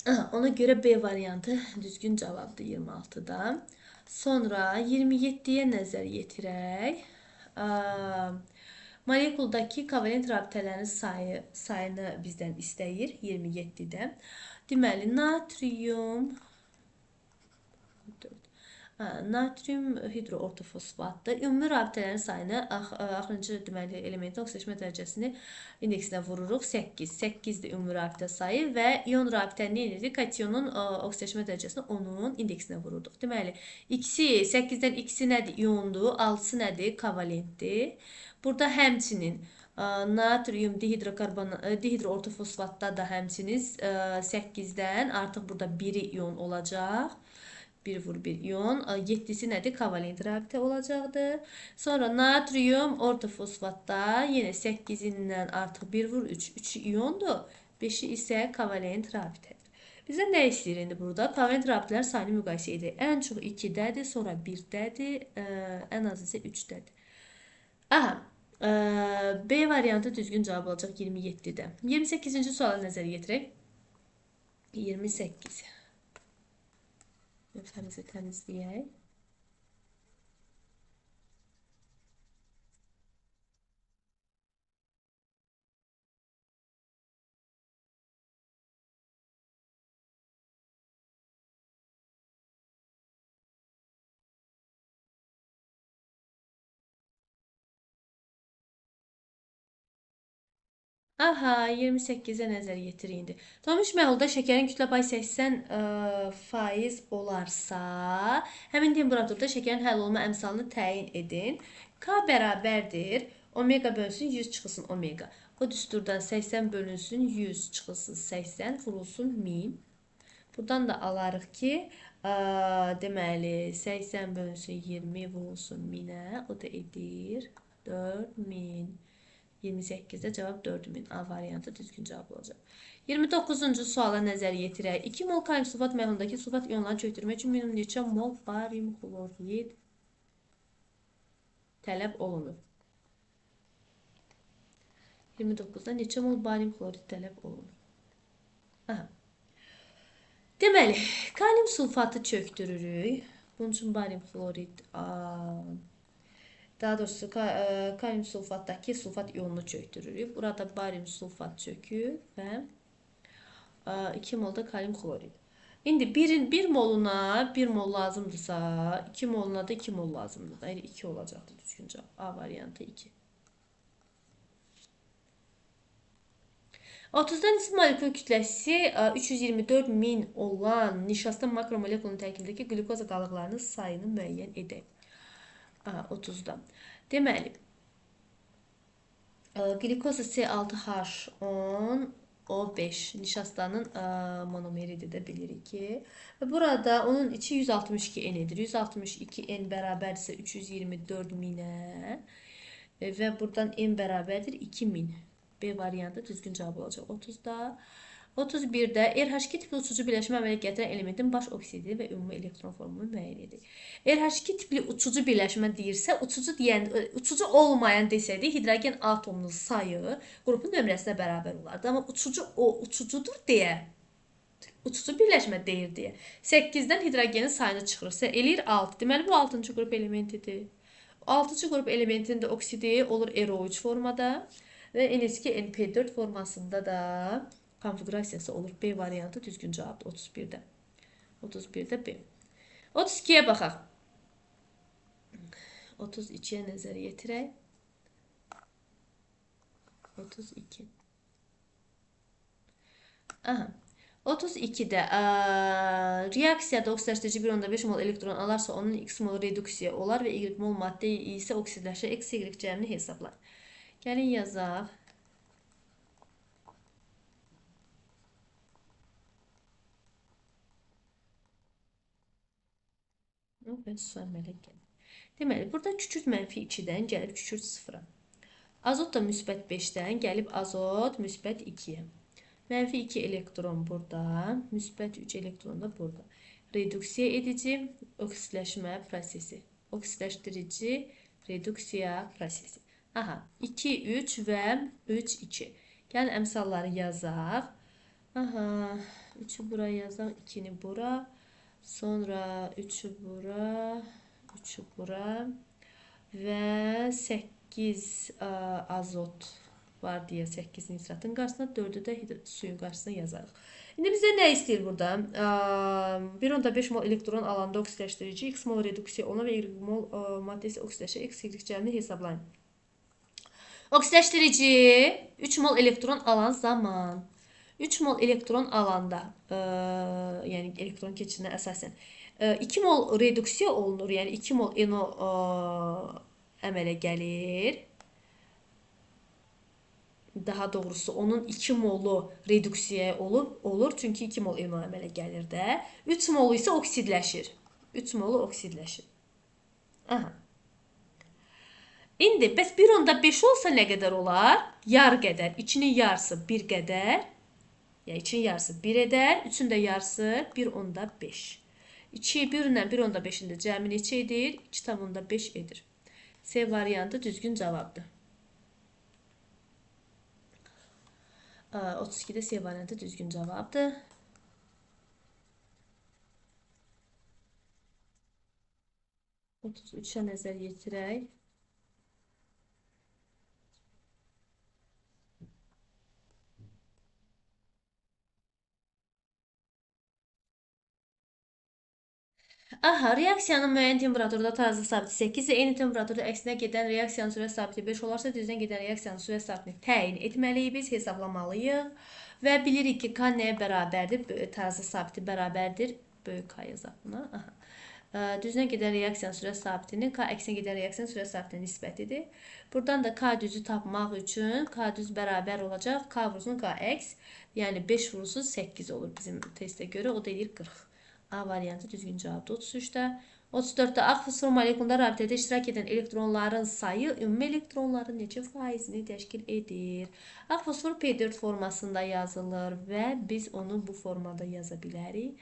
Aha, ona görə B variantı düzgün cavabdır 26-da. Sonra 27-yə nəzər yetirək. Molekuldakı kovalent rabitələrin sayını bizdən istəyir 27-də. Deməli, natrium 4. Natrium hidroortofosfatdır. Ümumi rabitələrin sayını axırıncı deməli elementin oksidaşma dərəcəsini indeksinə vururuq. 8. 8-dir ümumi rabitə sayı və ion rabitə nə edir? Kationun oksidaşma dərəcəsini onun indeksinə vururduq. Deməli, 8-dən 2-si nədir? İondur. 6-sı nədir? Kovalentdir. Burada həmçinin natrium dihidroortofosfatda da həmçinin 8-dən artıq burada 1-i ion olacaq. 1 vur 1 ion. 7-si nədir? Kovalent rabitə olacaqdır. Sonra natrium ortofosfatda yenə 8-indən artıq 1 vur 3. 3-ü iondur. 5-i isə kovalent rabitədir. Bizə nə istəyir indi burada? Kovalent rabitələrin sayını müqayisə edək. Ən çox 2-dədir, sonra 1-dədir, ən az isə 3-dədir. Aha, B variantı düzgün cavab olacaq 27-də. 28-ci suala nəzər yetirək. 28. Lövhəmizi təmizləyək. Aha, 28-ə nəzər yetirin indi. Donmuş məhlulda şəkərin kütlə payı 80% olarsa, həmin temperaturda şəkərin həll olma əmsalını təyin edin. K bərabərdir. Omega bölünsün 100 çıxılsın omega. O düsturdan 80 bölünsün 100 çıxılsın 80 vurulsun 1000. Buradan da alarıq ki, deməli 80 bölünsün 20 vurulsun 1000-ə. O da edir 4000. 28-də cavab 4000. A variantı düzgün cavab olacaq. 29-cu suala nəzər yetirək. 2 mol kalium sulfat məhlulundakı sulfat ionlarını çökdürmək üçün minimum neçə mol barium xlorid tələb olunur? 29-da neçə mol barium xlorid tələb olunur? Aha. Deməli, kalium sulfatı çökdürürük. Bunun üçün barium xlorid, daha doğrusu kalium sulfatdakı sulfat ionunu çökdürürük. Burada barium sulfat çökür və 2 mol da kalium xlorid. İndi 1 moluna 1 mol lazımdırsa, 2 moluna da 2 mol lazımdır. Yəni 2 olacaqdır düzgün cavab. A variantı 2. 30-dan isti molekül kütləsi 324.000 olan nişasta makromolekulunun tərkibindəki qlükoza qalıqlarının sayını müəyyən edək. 30-da. Deməli, qlükoza C6H10O5 nişastanın monomeridir də bilirik ki. Və burada onun içi 162 N edir. 162 N bərabərdirsə 324.000-ə və buradan N bərabərdir 2000. B variantı düzgün cavab olacaq 30-da. 31-də RH2 tipli uçucu birləşmə əmələ gətirən elementin baş oksidi və ümumi elektron formunu müəyyən edir. RH2 tipli uçucu birləşmə deyirsə, uçucu deyən, uçucu olmayan desəydi, hidrogen atomunun sayı qrupun nömrəsinə bərabər olardı. Amma uçucu o uçucudur deyə, uçucu birləşmə deyir deyə 8-dən hidrogenin sayını çıxırsa, eləyir 6. Deməli, bu 6-cı qrup elementidir. 6-cı qrup elementinin də oksidi olur RO3 formada və NS2 NP4 formasında da konfigurasiyası olur. B variantı düzgün cavabdır 31-də. 31-də B. 32-yə baxaq. 32-yə nəzər yetirək. 32. Aha. 32-də reaksiyada oksidləşdirici 1,5 mol elektron alarsa, onun X mol reduksiya olar və Y mol maddə isə oksidləşir. X, Y cəmini hesablar. Gəlin yazaq. Və su əmələ gəlir. Deməli, burada kükürt mənfi 2-dən gəlib kükürt 0-a. Azot da müsbət 5-dən gəlib azot müsbət 2-yə. Mənfi 2 elektron burada, müsbət 3 elektron da burada. Reduksiya edici oksidləşmə prosesi. Oksidləşdirici reduksiya prosesi. Aha, 2, 3 və 3, 2. Gəlin əmsalları yazaq. Aha, 3-ü bura yazaq, 2-ni bura. Sonra 3-ü bura, 3-ü bura və 8 azot var deyə 8 nitratın qarşısına, 4-ü də suyun qarşısına yazarıq. İndi bizə nə istəyir burada? 1,5 mol elektron alanda oksidləşdirici, X mol reduksiya olan və Y mol maddəsi oksidləşir. X, Y cəmini hesablayın. Oksidləşdirici 3 mol elektron alan zaman 3 mol elektron alanda, yəni elektron keçidinə əsasən 2 mol reduksiya olunur, yəni 2 mol NO əmələ gəlir. Daha doğrusu onun 2 molu reduksiya olur, çünki 2 mol NO əmələ gəlir də. 3 molu isə oksidləşir. 3 molu oksidləşir. Aha. İndi bəs 1,5 olsa nə qədər olar? Yar qədər. 2-nin yarısı 1 qədər. Yəni 2-nin yarısı 1 edər. 3-ün də yarısı 1,5. 2, 1 ilə 1,5-in də cəmi neçə edir? 2,5 edir. C variantı düzgün cavabdır. 32-də C variantı düzgün cavabdır. 33-ə nəzər yetirək. Aha, reaksiyanın müəyyən temperaturda tarazlıq sabiti 8 və eyni temperaturda əksinə gedən reaksiyanın sürət sabiti 5 olarsa, düzdən gedən reaksiyanın sürət sabitini təyin etməliyik biz, hesablamalıyıq. Və bilirik ki, K nəyə bərabərdir? Tarazlıq sabiti bərabərdir. Böyük K yazaq buna. Aha. Düzdən gedən reaksiyanın sürət sabitinin K əksinə gedən reaksiyanın sürət sabitinə nisbətidir. Buradan da K düzü tapmaq üçün K düz bərabər olacaq. K vursun K əks, yəni 5 vursun 8 olur bizim testə görə. O da edir 40. A variantı düzgün cavabdır 33-də. 34-də ağ fosfor molekulunda rabitədə iştirak edən elektronların sayı ümumi elektronların neçə faizini təşkil edir? Ağ fosfor P4 formasında yazılır və biz onu bu formada yaza bilərik.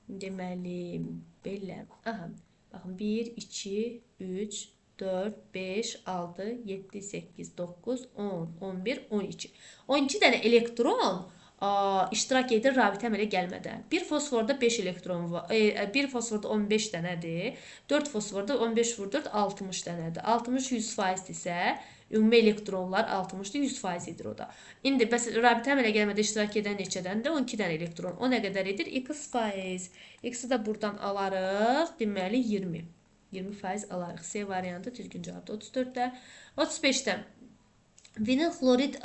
Deməli, belə. Aha, baxın, 1, 2, 3, 4, 5, 6, 7, 8, 9, 10, 11, 12. 12 dənə elektron iştirak edir rabitə əmələ gəlmədən. Bir fosforda 5 elektron var. Bir fosforda 15 dənədir. 4 fosforda 15 vur 4 60 dənədir. 60 100% isə ümumi elektronlar 60-dır, 100% edir o da. İndi bəs rabitə əmələ gəlmədə iştirak edən neçədəndir? 12 dənə elektron. O nə qədər edir? X faiz. X-i də buradan alarıq. Deməli 20. 20% alarıq. C variantı düzgün cavabdır 34-də. 35-də vinil xlorid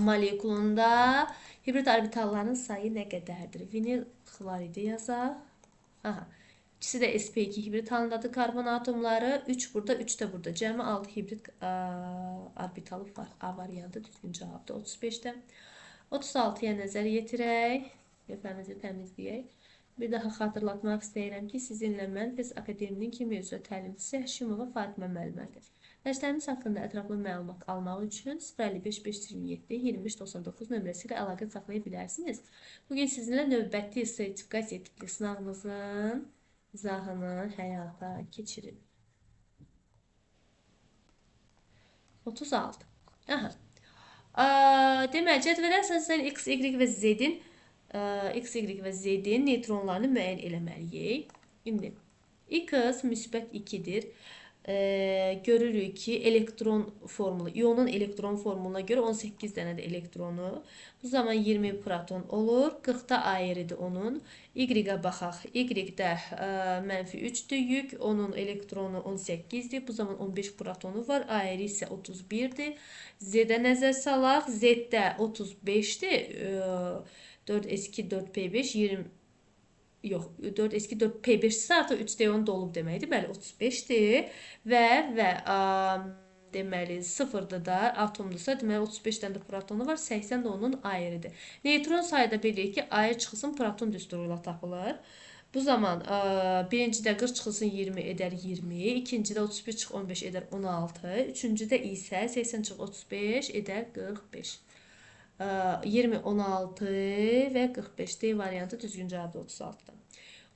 molekulunda hibrid orbitalların sayı nə qədərdir? Vinil xloridi yazaq. Aha. İkisi də sp2 hibrid halındadır karbon atomları. 3 burada, 3 də burada. Cəmi 6 hibrid orbitalı var. A variantı düzgün cavabdır 35-də. 36-ya nəzər yetirək. Lövhəmizi təmizləyək. Bir daha xatırlatmaq istəyirəm ki, sizinlə mən Fez Akademinin kimya üzrə təlimçisi Həşimova Fatimə müəllimədir. Dərslərimiz haqqında ətraflı məlumat almaq üçün 055 527 23 99 nömrəsi ilə əlaqə saxlaya bilərsiniz. Bugün sizinlə növbəti sertifikasiya tipli sınağımızın izahını həyata keçirin. 36. Aha. Deməli, cədvələ əsasən X, Y və Z-in X, Y və Z-in neytronlarını müəyyən eləməliyik. İndi X müsbət 2-dir. Görürük ki, elektron formulu, ionun elektron formuluna görə 18 dənədir elektronu. Bu zaman 20 proton olur. 40-da ayrıdır onun. Y-ə baxaq. Y-də mənfi 3-dür yük. Onun elektronu 18-dir. Bu zaman 15 protonu var. Ayrı isə 31-dir. Z-də nəzər salaq. Z-də 35-dir. 4S2, 4P5, 20... Yox, 4S2, 4P5 isə artıq 3D10 dolub deməkdir. Bəli, 35-dir. Və deməli, 0-da da atomdursa, deməli, 35 dənə də protonu var, 80 də onun ayrıdır. Neytron sayı da bilirik ki, ayrı çıxılsın, proton düsturu ilə tapılır. Bu zaman birincidə 40 çıxılsın 20 edər 20, ikincidə 31 çıx 15 edər 16, üçüncüdə isə 80 çıx 35 edər 45. 20, 16 və 45 D variantı düzgün cavabdır 36-da.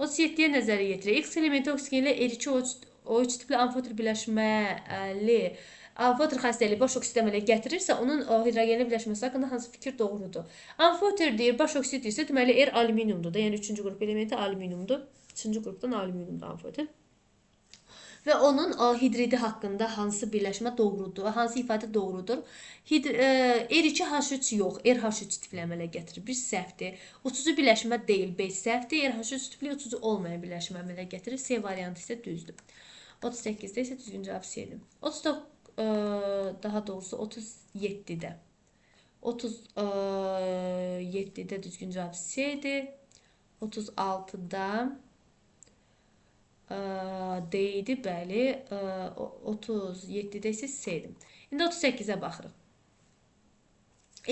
37-yə nəzər yetirək. X elementi oksigen ilə R2O3 tipli amfoter birləşməli amfoter xassəli baş oksid əmələ gətirirsə, onun hidrogenli birləşməsi haqqında hansı fikir doğrudur? Amfoter deyir, baş oksid deyirsə, deməli R alüminiumdur da, yəni 3-cü qrup elementi alüminiumdur. 3-cü qrupdan alüminiumdur amfoter. Və onun hidridi haqqında hansı birləşmə doğrudur, hansı ifadə doğrudur? R2H3 yox, RH3 tipli əmələ gətirir. Bir səhvdir. Uçucu birləşmə deyil, B səhvdir. RH3 tipli uçucu olmayan birləşmə əmələ gətirir. C variantı isə düzdür. 38-də isə düzgün cavab C-dir. 39, daha doğrusu 37-də. 37-də düzgün cavab C-dir. 36-da D idi, bəli. 37-də isə C-dir. İndi 38-ə baxırıq.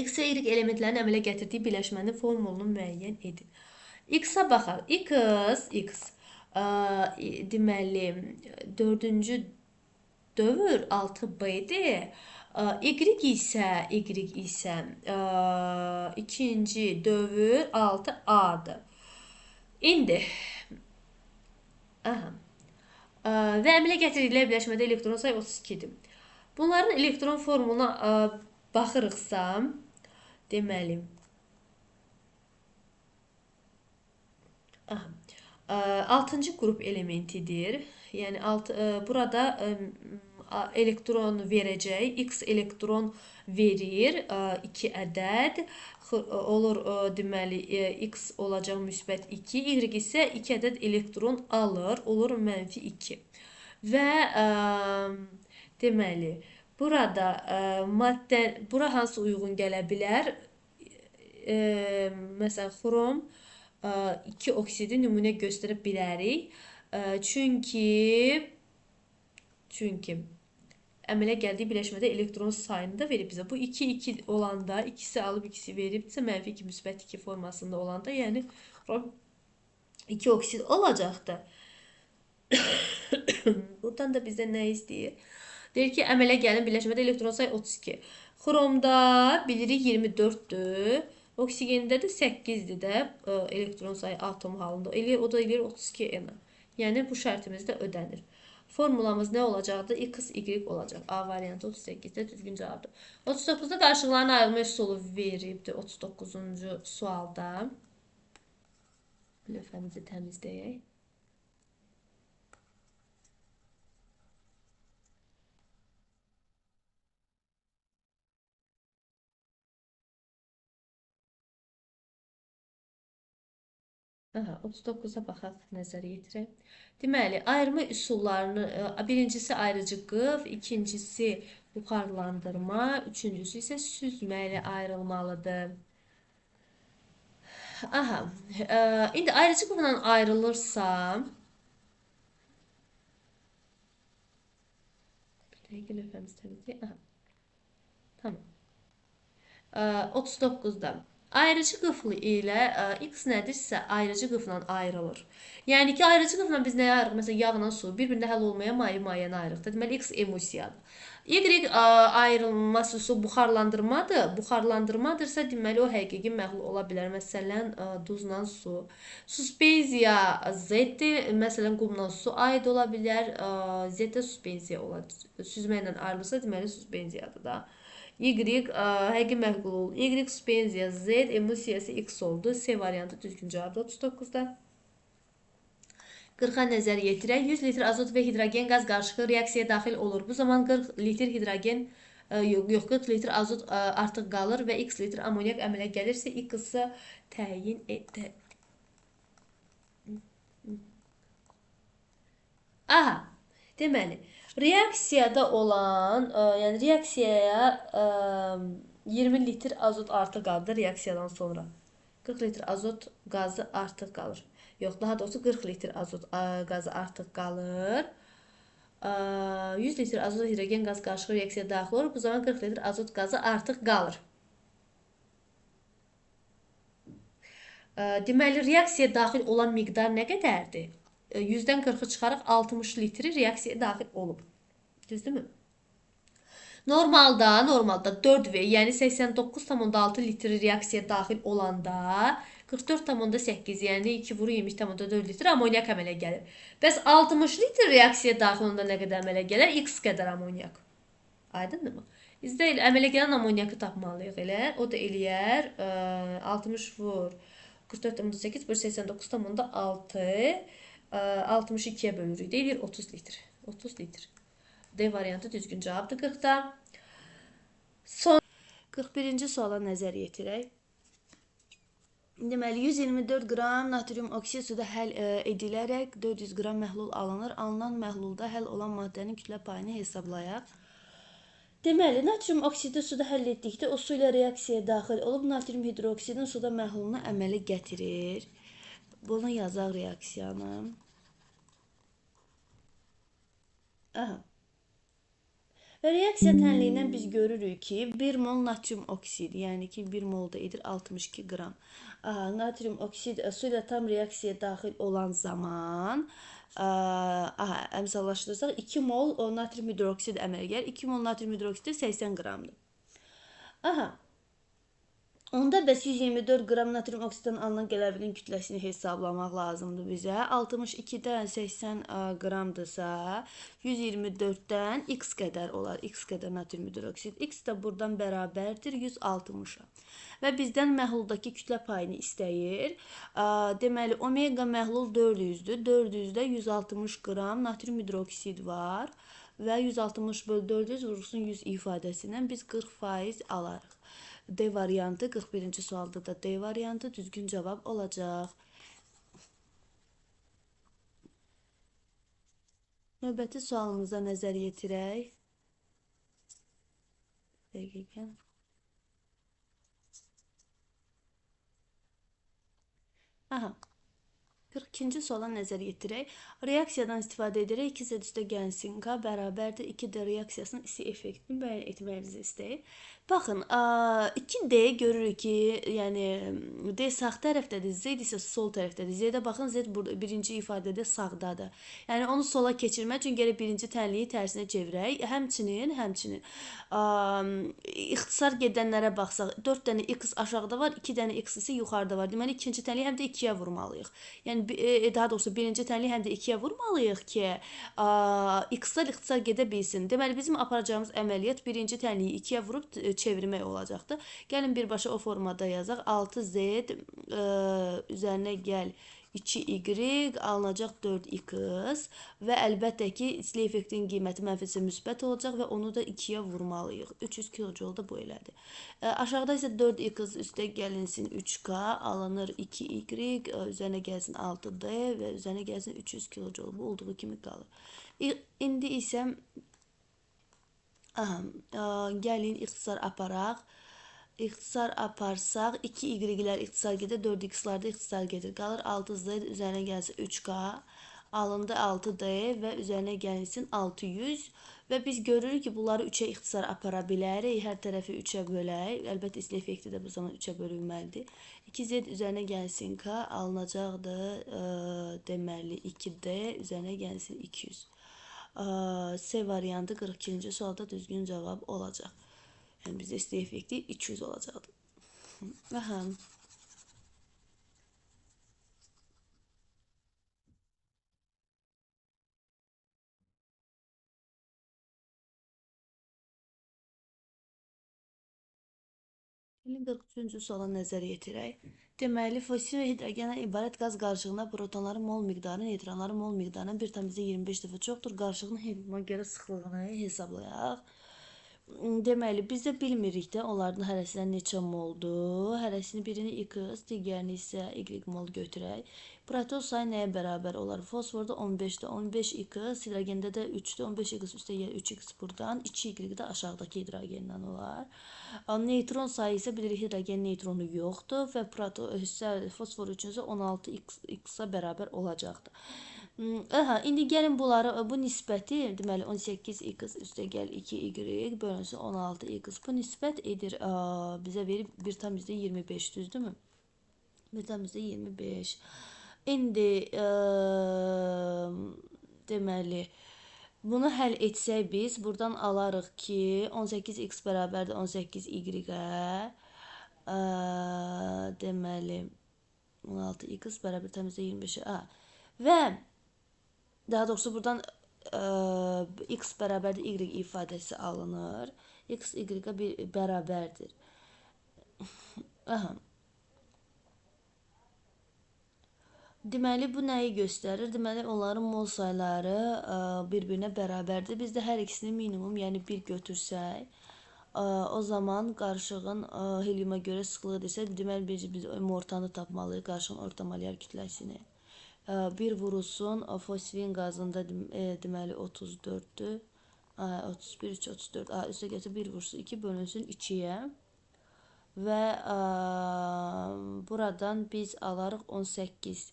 X və Y elementlərinin əmələ gətirdiyi birləşmənin formulunu müəyyən edin. X-a baxaq. X, deməli, 4-cü dövr 6B-dir. Y isə 2-ci dövr 6A-dır. İndi, aha, və əmələ gətirdikləri birləşmədə elektron sayı 32-dir. Bunların elektron formuluna baxırıqsa, deməli, aha, 6-cı qrup elementidir. Yəni, burada elektron verəcək, X elektron verir, 2 ədəd, olur, deməli, X olacaq müsbət 2, Y isə 2 ədəd elektron alır, olur mənfi 2. Və, deməli, burada maddə, bura hansı uyğun gələ bilər? Məsələn, xrom 2 oksidi nümunə göstərə bilərik. Çünki əmələ gəldiyi birləşmədə elektron sayını da verib bizə. Bu 2, 2 olanda, ikisi alıb, ikisi veribdirsə, mənfi 2, müsbət 2 formasında olanda, yəni xrom 2 oksid olacaqdır. Buradan da bizə nə istəyir? Deyir ki, əmələ gələn birləşmədə elektron sayı 32. Xromda bilirik 24-dür. Oksigendə də 8-dir də, elektron sayı atom halında. Eləyir, o da eləyir 32 N. Yəni, bu şərtimiz də ödənir. Formulamız nə olacaqdır? X, Y olacaq. A variantı 38-də düzgün cavabdır. 39-da qarışıqların ayrılma üsulu veribdir 39-cu sualda. Lövhəmizi təmizləyək. Aha, 39-a baxaq, nəzər yetirək. Deməli, ayırma üsullarını, birincisi ayırıcı qıf, ikincisi buxarlandırma, üçüncüsü isə süzmə ilə ayrılmalıdır. Aha, indi ayırıcı qıfla ayrılırsa, bir dəqiqə lövhəmizi təmizləyək. Aha, tamam. 39-da. Ayırıcı qıflı ilə X nədirsə ayırıcı qıfla ayrılır. Yəni ki, ayırıcı qıfla biz nəyə ayırırıq? Məsələn, yağla su bir-birində həll olmayan maye mayəni ayırırıq. Deməli, X emulsiyadır. Y ayrılması üsulu buxarlandırmadır. Buxarlandırmadırsa, deməli, o həqiqi məhlul ola bilər. Məsələn, duzla su. Suspenziya Z-dir. Məsələn, qumla su aid ola bilər. Z də suspenziya olar. Süzmə ilə ayrılırsa, deməli, suspenziyadır da. Y həqiqi məhlul olur. Y suspenziya, Z emulsiyası X oldu. C variantı düzgün cavabdır 39-da. 40-a nəzər yetirək. 100 litr azot və hidrogen qaz qarışığı reaksiyaya daxil olur. Bu zaman 40 litr hidrogen, yox, yox, 40 litr azot artıq qalır və X litr amonyak əmələ gəlirsə, X-i təyin et. Aha, deməli, reaksiyada olan, yəni reaksiyaya 20 litr azot artıq qaldı reaksiyadan sonra. 40 litr azot qazı artıq qalır. Yox, daha doğrusu 40 litr azot qazı artıq qalır. 100 litr azot hidrogen qaz qarışığı reaksiyaya daxil olur. Bu zaman 40 litr azot qazı artıq qalır. Deməli, reaksiyaya daxil olan miqdar nə qədərdir? 100-dən 40-ı çıxaraq 60 litri reaksiyaya daxil olub. Düzdürmü? Normalda 4V, yəni 89,6 litri reaksiyaya daxil olanda 44,8, yəni 2 vuru 20,4 litr amonyak əmələ gəlir. Bəs 60 litr reaksiyaya daxil olanda nə qədər əmələ gələr? X qədər amonyak. Aydındırmı? Biz də elə əmələ gələn amonyakı tapmalıyıq elə. O da eləyər, 60 vur 44,8 bölü 89,6, 62-yə bölürük. Eləyir 30 litr. 30 litr. D variantı düzgün cavabdır 40-da. Son 41-ci suala nəzər yetirək. Deməli, 124 qram natrium oksid suda həll edilərək 400 qram məhlul alınır. Alınan məhlulda həll olan maddənin kütlə payını hesablayaq. Deməli, natrium oksidi suda həll etdikdə o su ilə reaksiyaya daxil olub natrium hidroksidin suda məhlulunu əmələ gətirir. Bunu yazaq reaksiyanı. Aha. Və reaksiya tənliyindən biz görürük ki, 1 mol natrium oksid, yəni ki, 1 mol da edir 62 qram. Aha, natrium oksid su ilə tam reaksiyaya daxil olan zaman, aha, əmsallaşdırsaq, 2 mol natrium hidroksid əmələ gəlir. 2 mol natrium hidroksidi 80 qramdır. Aha. Onda bəs 124 qram natrium oksiddən alınan qələvinin kütləsini hesablamaq lazımdır bizə. 62-dən 80 qramdırsa, 124-dən x qədər olar. X qədər natrium hidroksid. X də buradan bərabərdir 160-a. Və bizdən məhluldakı kütlə payını istəyir. Deməli, omega məhlul 400-dür. 400-də 160 qram natrium hidroksid var. Və 160 böl 400 vurulsun 100 ifadəsindən biz 40% alarıq. D variantı 41-ci sualda da D variantı düzgün cavab olacaq. Növbəti sualımıza nəzər yetirək. Dəqiqə. Aha. 42-ci suala nəzər yetirək. Reaksiyadan istifadə edərək 2Z üstə gəlsin K bərabərdir 2D reaksiyasının isi effektini müəyyən etməyinizi istəyir. Baxın, 2D görürük ki, yəni D sağ tərəfdədir, Z isə sol tərəfdədir. Z-də baxın, Z burada birinci ifadədə sağdadır. Yəni onu sola keçirmək üçün gərək birinci tənliyi tərsinə çevirək. Həmçinin ixtisar gedənlərə baxsaq, 4 dənə X aşağıda var, 2 dənə X isə yuxarıda var. Deməli, ikinci tənliyi həm də 2-yə vurmalıyıq. Yəni, daha doğrusu birinci tənliyi həm də 2-yə vurmalıyıq ki, x-lar ixtisar gedə bilsin. Deməli, bizim aparacağımız əməliyyat birinci tənliyi 2-yə vurub çevirmək olacaqdır. Gəlin birbaşa o formada yazaq. 6z üzərinə gəl 2y alınacaq 4x və əlbəttə ki, istilik effektinin qiyməti mənfisə müsbət olacaq və onu da 2-yə vurmalıyıq. 300 kJ da bu elədir. Aşağıda isə 4x üstə gəlinsin 3k, alınır 2y, üzərinə gəlsin 6d və üzərinə gəlsin 300 kJ. Bu olduğu kimi qalır. İndi isə gəlin ixtisar aparaq. İxtisar aparsaq 2y-lər ixtisar gedir, 4x-lar da ixtisar gedir. Qalır 6z üzərinə gəlsin 3k, alındı 6d və üzərinə gəlsin 600. Və biz görürük ki, bunları 3-ə ixtisar apara bilərik. Hər tərəfi 3-ə bölək. Əlbəttə, istilik effekti də bu zaman 3-ə bölünməlidir. 2z üzərinə gəlsin k, alınacaqdır deməli 2d üzərinə gəlsin 200. C variantı 42-ci sualda düzgün cavab olacaq. Yəni bizdə istilik effekti 200 olacaqdır. Aha. Gəlin 43-cü suala nəzər yetirək. Deməli, fosfin və hidrogenə ibarət qaz qarışığına protonların mol miqdarı neytronların mol miqdarından 1,25 dəfə çoxdur. Qarışığın heyvana görə sıxlığını hesablayaq. Deməli, biz də bilmirik də onların hərəsindən neçə moldur. Hərəsini birini x, digərini isə y mol götürək. Proton sayı nəyə bərabər olar? Fosforda 15-də 15x, hidrogendə də 3-də 15x üstə gəlir 3x buradan, 2y də aşağıdakı hidrogendən olar. Neytron sayı isə bilirik hidrogen neytronu yoxdur və fosfor üçün isə 16x-a bərabər olacaqdır. Aha, indi gəlin bunları, bu nisbəti, deməli 18x üstə gəl 2y bölünsün 16x. Bu nisbət edir, bizə verir 1,25, düzdürmü? 1,25. İndi, deməli, bunu həll etsək biz, buradan alarıq ki, 18x bərabərdir 18y-ə, deməli, 16x bərabər 1,25-ə və daha doğrusu buradan x bərabərdir y ifadəsi alınır. X y-ə bərabərdir. Aha. Deməli, bu nəyi göstərir? Deməli, onların mol sayları bir-birinə bərabərdir. Biz də hər ikisini minimum, yəni 1 götürsək, o zaman qarışığın heliuma görə sıxlığı desə, deməli, biz ortanı tapmalıyıq, qarışığın orta molyar kütləsini. 1 vurulsun, fosfin qazında deməli, 34-dür. 31, 3, 34. Üstə gətir, 1 vursun, 2 bölünsün 2-yə. Və buradan biz alarıq 18.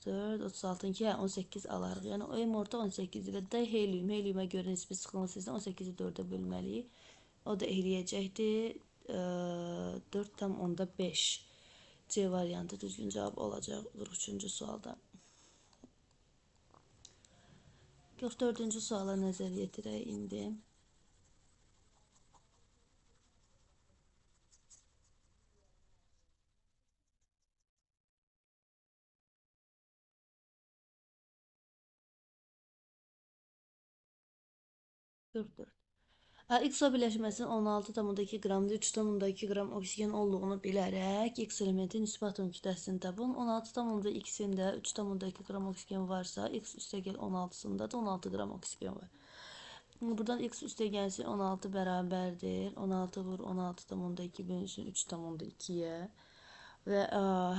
4, 36, 2, 18 alarıq. Yəni, o M orta 18-dir və D helium, heliuma görə nisbi sıxlığını sizdən 18-i 4-ə bölməliyik. O da eləyəcəkdir. 4,5. C variantı düzgün cavab olacaq 43-cü sualda. 44-cü suala nəzər yetirək indi. XO birləşməsinin 16,2 qramda 3,2 qram oksigen olduğunu bilərək X elementin nisbi atom kütləsini tapın. 16,2-sində 3,2 qram oksigen varsa, X üstəgəl 16-sında da 16 qram oksigen var. Buradan X üstəgəlsin 16 bərabərdir. 16 vur 16,2 bölünsün 3,2-yə və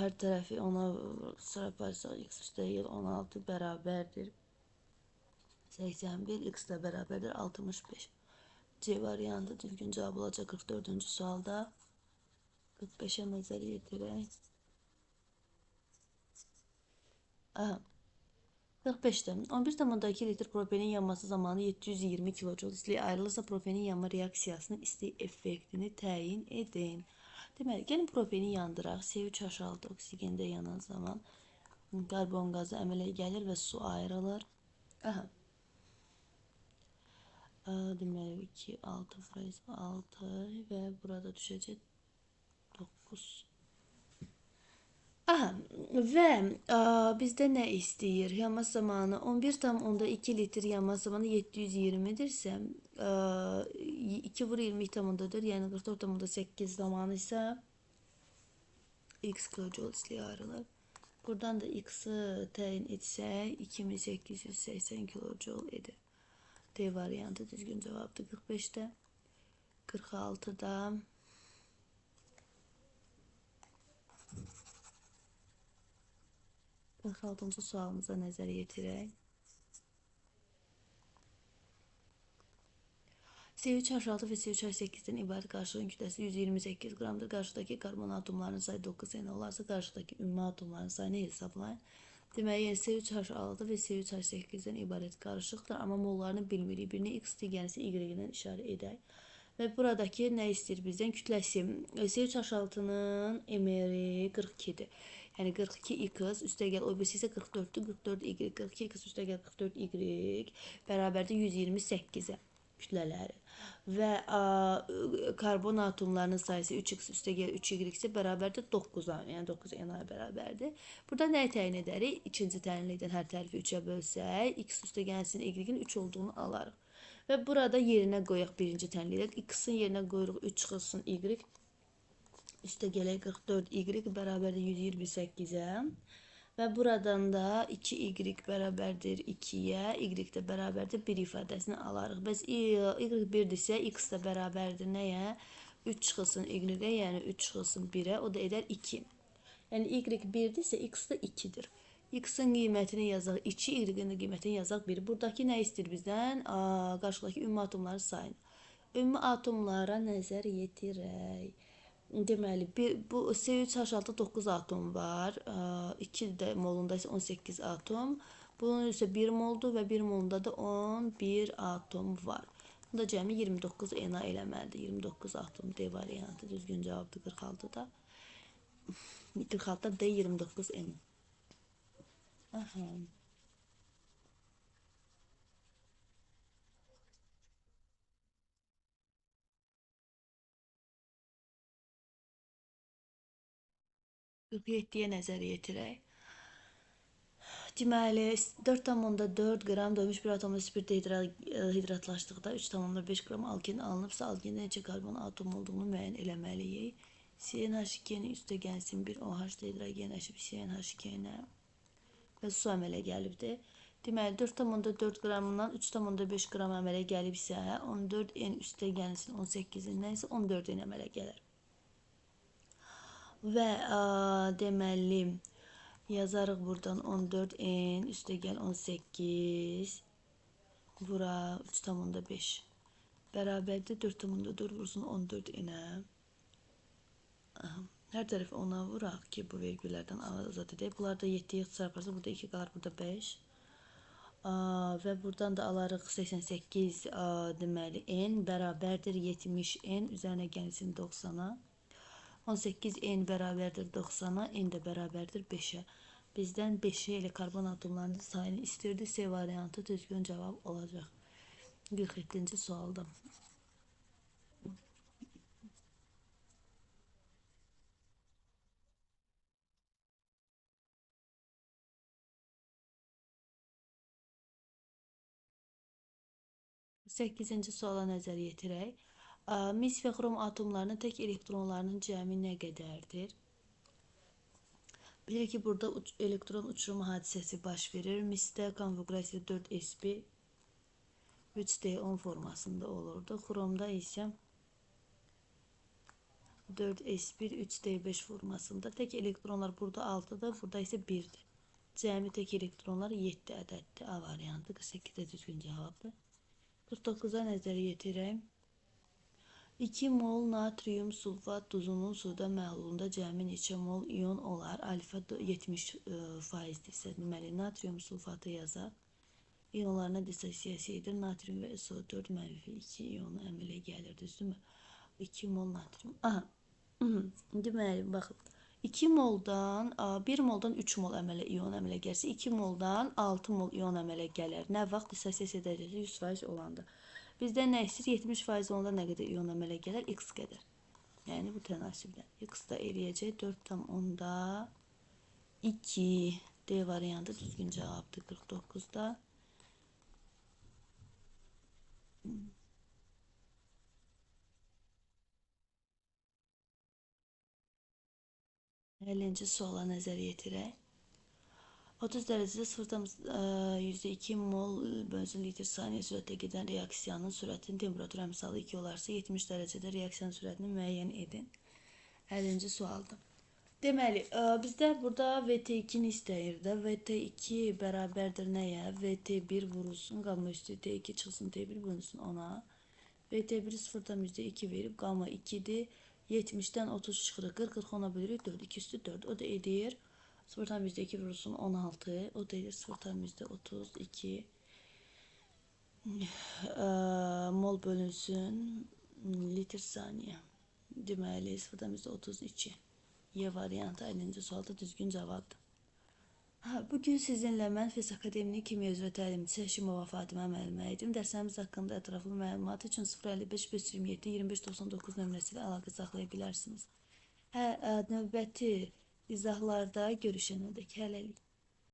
hər tərəfi ona sıra yaparsaq X üstəgəl 16 bərabərdir. 81, X də bərabərdir 65. C variantı düzgün cavab olacaq 44-cü sualda. 45-ə nəzər yetirək. Aha. 45-də 11,2 litr propenin yanması zamanı 720 kilojoule istilik ayrılırsa, propenin yanma reaksiyasının istilik effektini təyin edin. Deməli, gəlin propeni yandıraq. C3H6 oksigende yanan zaman karbon qazı əmələ gəlir və su ayrılır. Aha. Deməli, 2, 6, 6 və burada düşəcək 9. Aha, və bizdə nə istəyir? Yanma zamanı 11,2 litr yanma zamanı 720-dirsə, 2 vur 22,4, yəni 44,8 zamanı isə X kilojoule istilik ayrılır. Buradan da X-i təyin etsək, 2880 kilojoule edir. D variantı düzgün cavabdır 45-də. 46-da 46-cı sualımıza nəzər yetirək. C3H6 və C3H8-dən ibarət qarışığın kütləsi 128 qramdır. Qarşıdakı karbon atomlarının sayı 9 N olarsa, qarşıdakı ümumi atomların sayını hesablayın. Deməli, yəni C3H6 və C3H8-dən ibarət qarışıqdır, amma mollarını bilmirik. Birini X, digərisi Y-dən işarə edək. Və buradakı nə istəyir bizdən? Kütləsi. C3H6-nın MR-i 42-dir. Yəni 42X üstəgəl o birisi isə 44-dür. 44Y, 42X üstəgəl 44Y bərabərdir 128-ə kütlələri. Və karbon atomlarının sayısı 3x üstəgəl 3y isə bərabərdir 9-a, yəni 9 Na bərabərdir. Burada nəyi təyin edərik? İkinci təyinlikdən hər tərəfi 3-ə bölsək, x üstəgəlsin y-in 3 olduğunu alarıq. Və burada yerinə qoyaq birinci təyinlikdən. X-in yerinə qoyuruq 3 çıxılsın y, üstəgələk 44y bərabərdir 128-ə. Və buradan da 2y bərabərdir 2-yə, y də bərabərdir 1 ifadəsini alarıq. Bəs y 1-dirsə, x də bərabərdir nəyə? 3 çıxılsın y-ə, yəni 3 çıxılsın 1-ə, o da edər 2. Yəni y 1-dirsə, x də 2-dir. X-in qiymətini yazaq 2, y-in də qiymətini yazaq 1. Buradakı nə istəyir bizdən? Qarşıdakı ümumi atomların sayını. Ümumi atomlara nəzər yetirək. Deməli, bu C3H6 9 atom var. 2 də molunda isə 18 atom. Bunun isə 1 moldur və 1 molunda da 11 atom var. Bu da cəmi 29 Na eləməlidir. 29 atom D variantı düzgün cavabdır 46-da. 46-da D 29 N. Aha. 47-yə nəzər yetirək. Deməli, 4,4 qram doymuş bir atomlu spirt hidratlaşdıqda 3,5 qram alken alınıbsa, alkində neçə karbon atomu olduğunu müəyyən eləməliyik. CnH2-nin üstə gəlsin 1 OH dehidrogenləşib CnH2-nə və su əmələ gəlibdir. Deməli, 4,4 qramından 3,5 qram əmələ gəlibsə, 14N üstə gəlsin 18-dən isə 14N əmələ gələr. Və deməli, yazarıq buradan 14N üstə gəl 18, bura 3,5 bərabərdir 4,4 vursun 14N-ə. Hər tərəfi 10-a vuraq ki, bu vergüllərdən azad edək. Bunlar da 7-yə ixtisar yaparsa, burada 2 qalar, burada 5. Və buradan da alarıq 88, deməli, N bərabərdir 70N, üzərinə gəlsin 90-a. 18N bərabərdir 90-a, N də bərabərdir 5-ə. Bizdən 5-i elə karbon atomlarının sayını istirdi. C variantı düzgün cavab olacaq. 47-ci sualda. 8-ci suala nəzər yetirək. Mis və xrom atomlarının tək elektronlarının cəmi nə qədərdir? Bilirik ki, burada elektron uçurumu hadisəsi baş verir. Misdə konfigurasiya 4sp 3d10 formasında olurdu. Xromda isə 4s1 3d5 formasında. Tək elektronlar burada 6-dır, burada isə 1-dir. Cəmi tək elektronlar 7 ədəddir. A variantı 48-də düzgün cavabdır. 49-a nəzər yetirək. 2 mol natrium sulfat duzunun suda məhlulunda cəmi neçə mol ion olar? Alfa 70%-dirsə, deməli, natrium sulfatı yazaq. İonlarına dissosiyasiya edir. Natrium və SO4 mənfi 2 ionu əmələ gəlir, düzdürmü? 2 mol natrium. Aha. Deməli, baxın. 2 moldan, 1 moldan 3 mol ion əmələ gəlsə, 2 moldan 6 mol ion əmələ gələr. Nə vaxt dissosiyasiya dərəcəsi 100% olanda. Bizdən nə istəyir? 70% olanda nə qədər ion əmələ gələr? X qədər. Yəni, bu tənasiblə. X da eləyəcək 4,2. D variantı düzgün cavabdır 49-da. 50-ci suala nəzər yetirək. 30 dərəcədə 0,2 mol bölünsün litr saniyə sürətlə gedən reaksiyanın sürətinin temperatur əmsalı 2 olarsa, 70 dərəcədə reaksiyanın sürətini müəyyən edin. 50-ci sualdır. Deməli, bizdə burada VT2-ni istəyir də. VT2 bərabərdir nəyə? VT1 vurulsun, qamma üstü T2 çıxsın, T1 bölünsün ona. VT1 0,2 verib, qamma 2-dir. 70-dən 30 çıxırıq, 40, 40 ona bölürük, 4, 2 üstü 4. O da edir 0,2 vurulsun 16, o da edir 0,32 mol bölünsün litr saniyə. Deməli, 0,32. Y variantı 50-ci sualda düzgün cavabdır. Bugün sizinlə mən Fes Akademinin Kimya üzrə təlimçisi Həşimova Fatimə müəllimə idim. Dərslərimiz haqqında ətraflı məlumat üçün 055 527 25 99 nömrəsi ilə əlaqə saxlaya bilərsiniz. Növbəti izahlarda görüşənədək hələlik.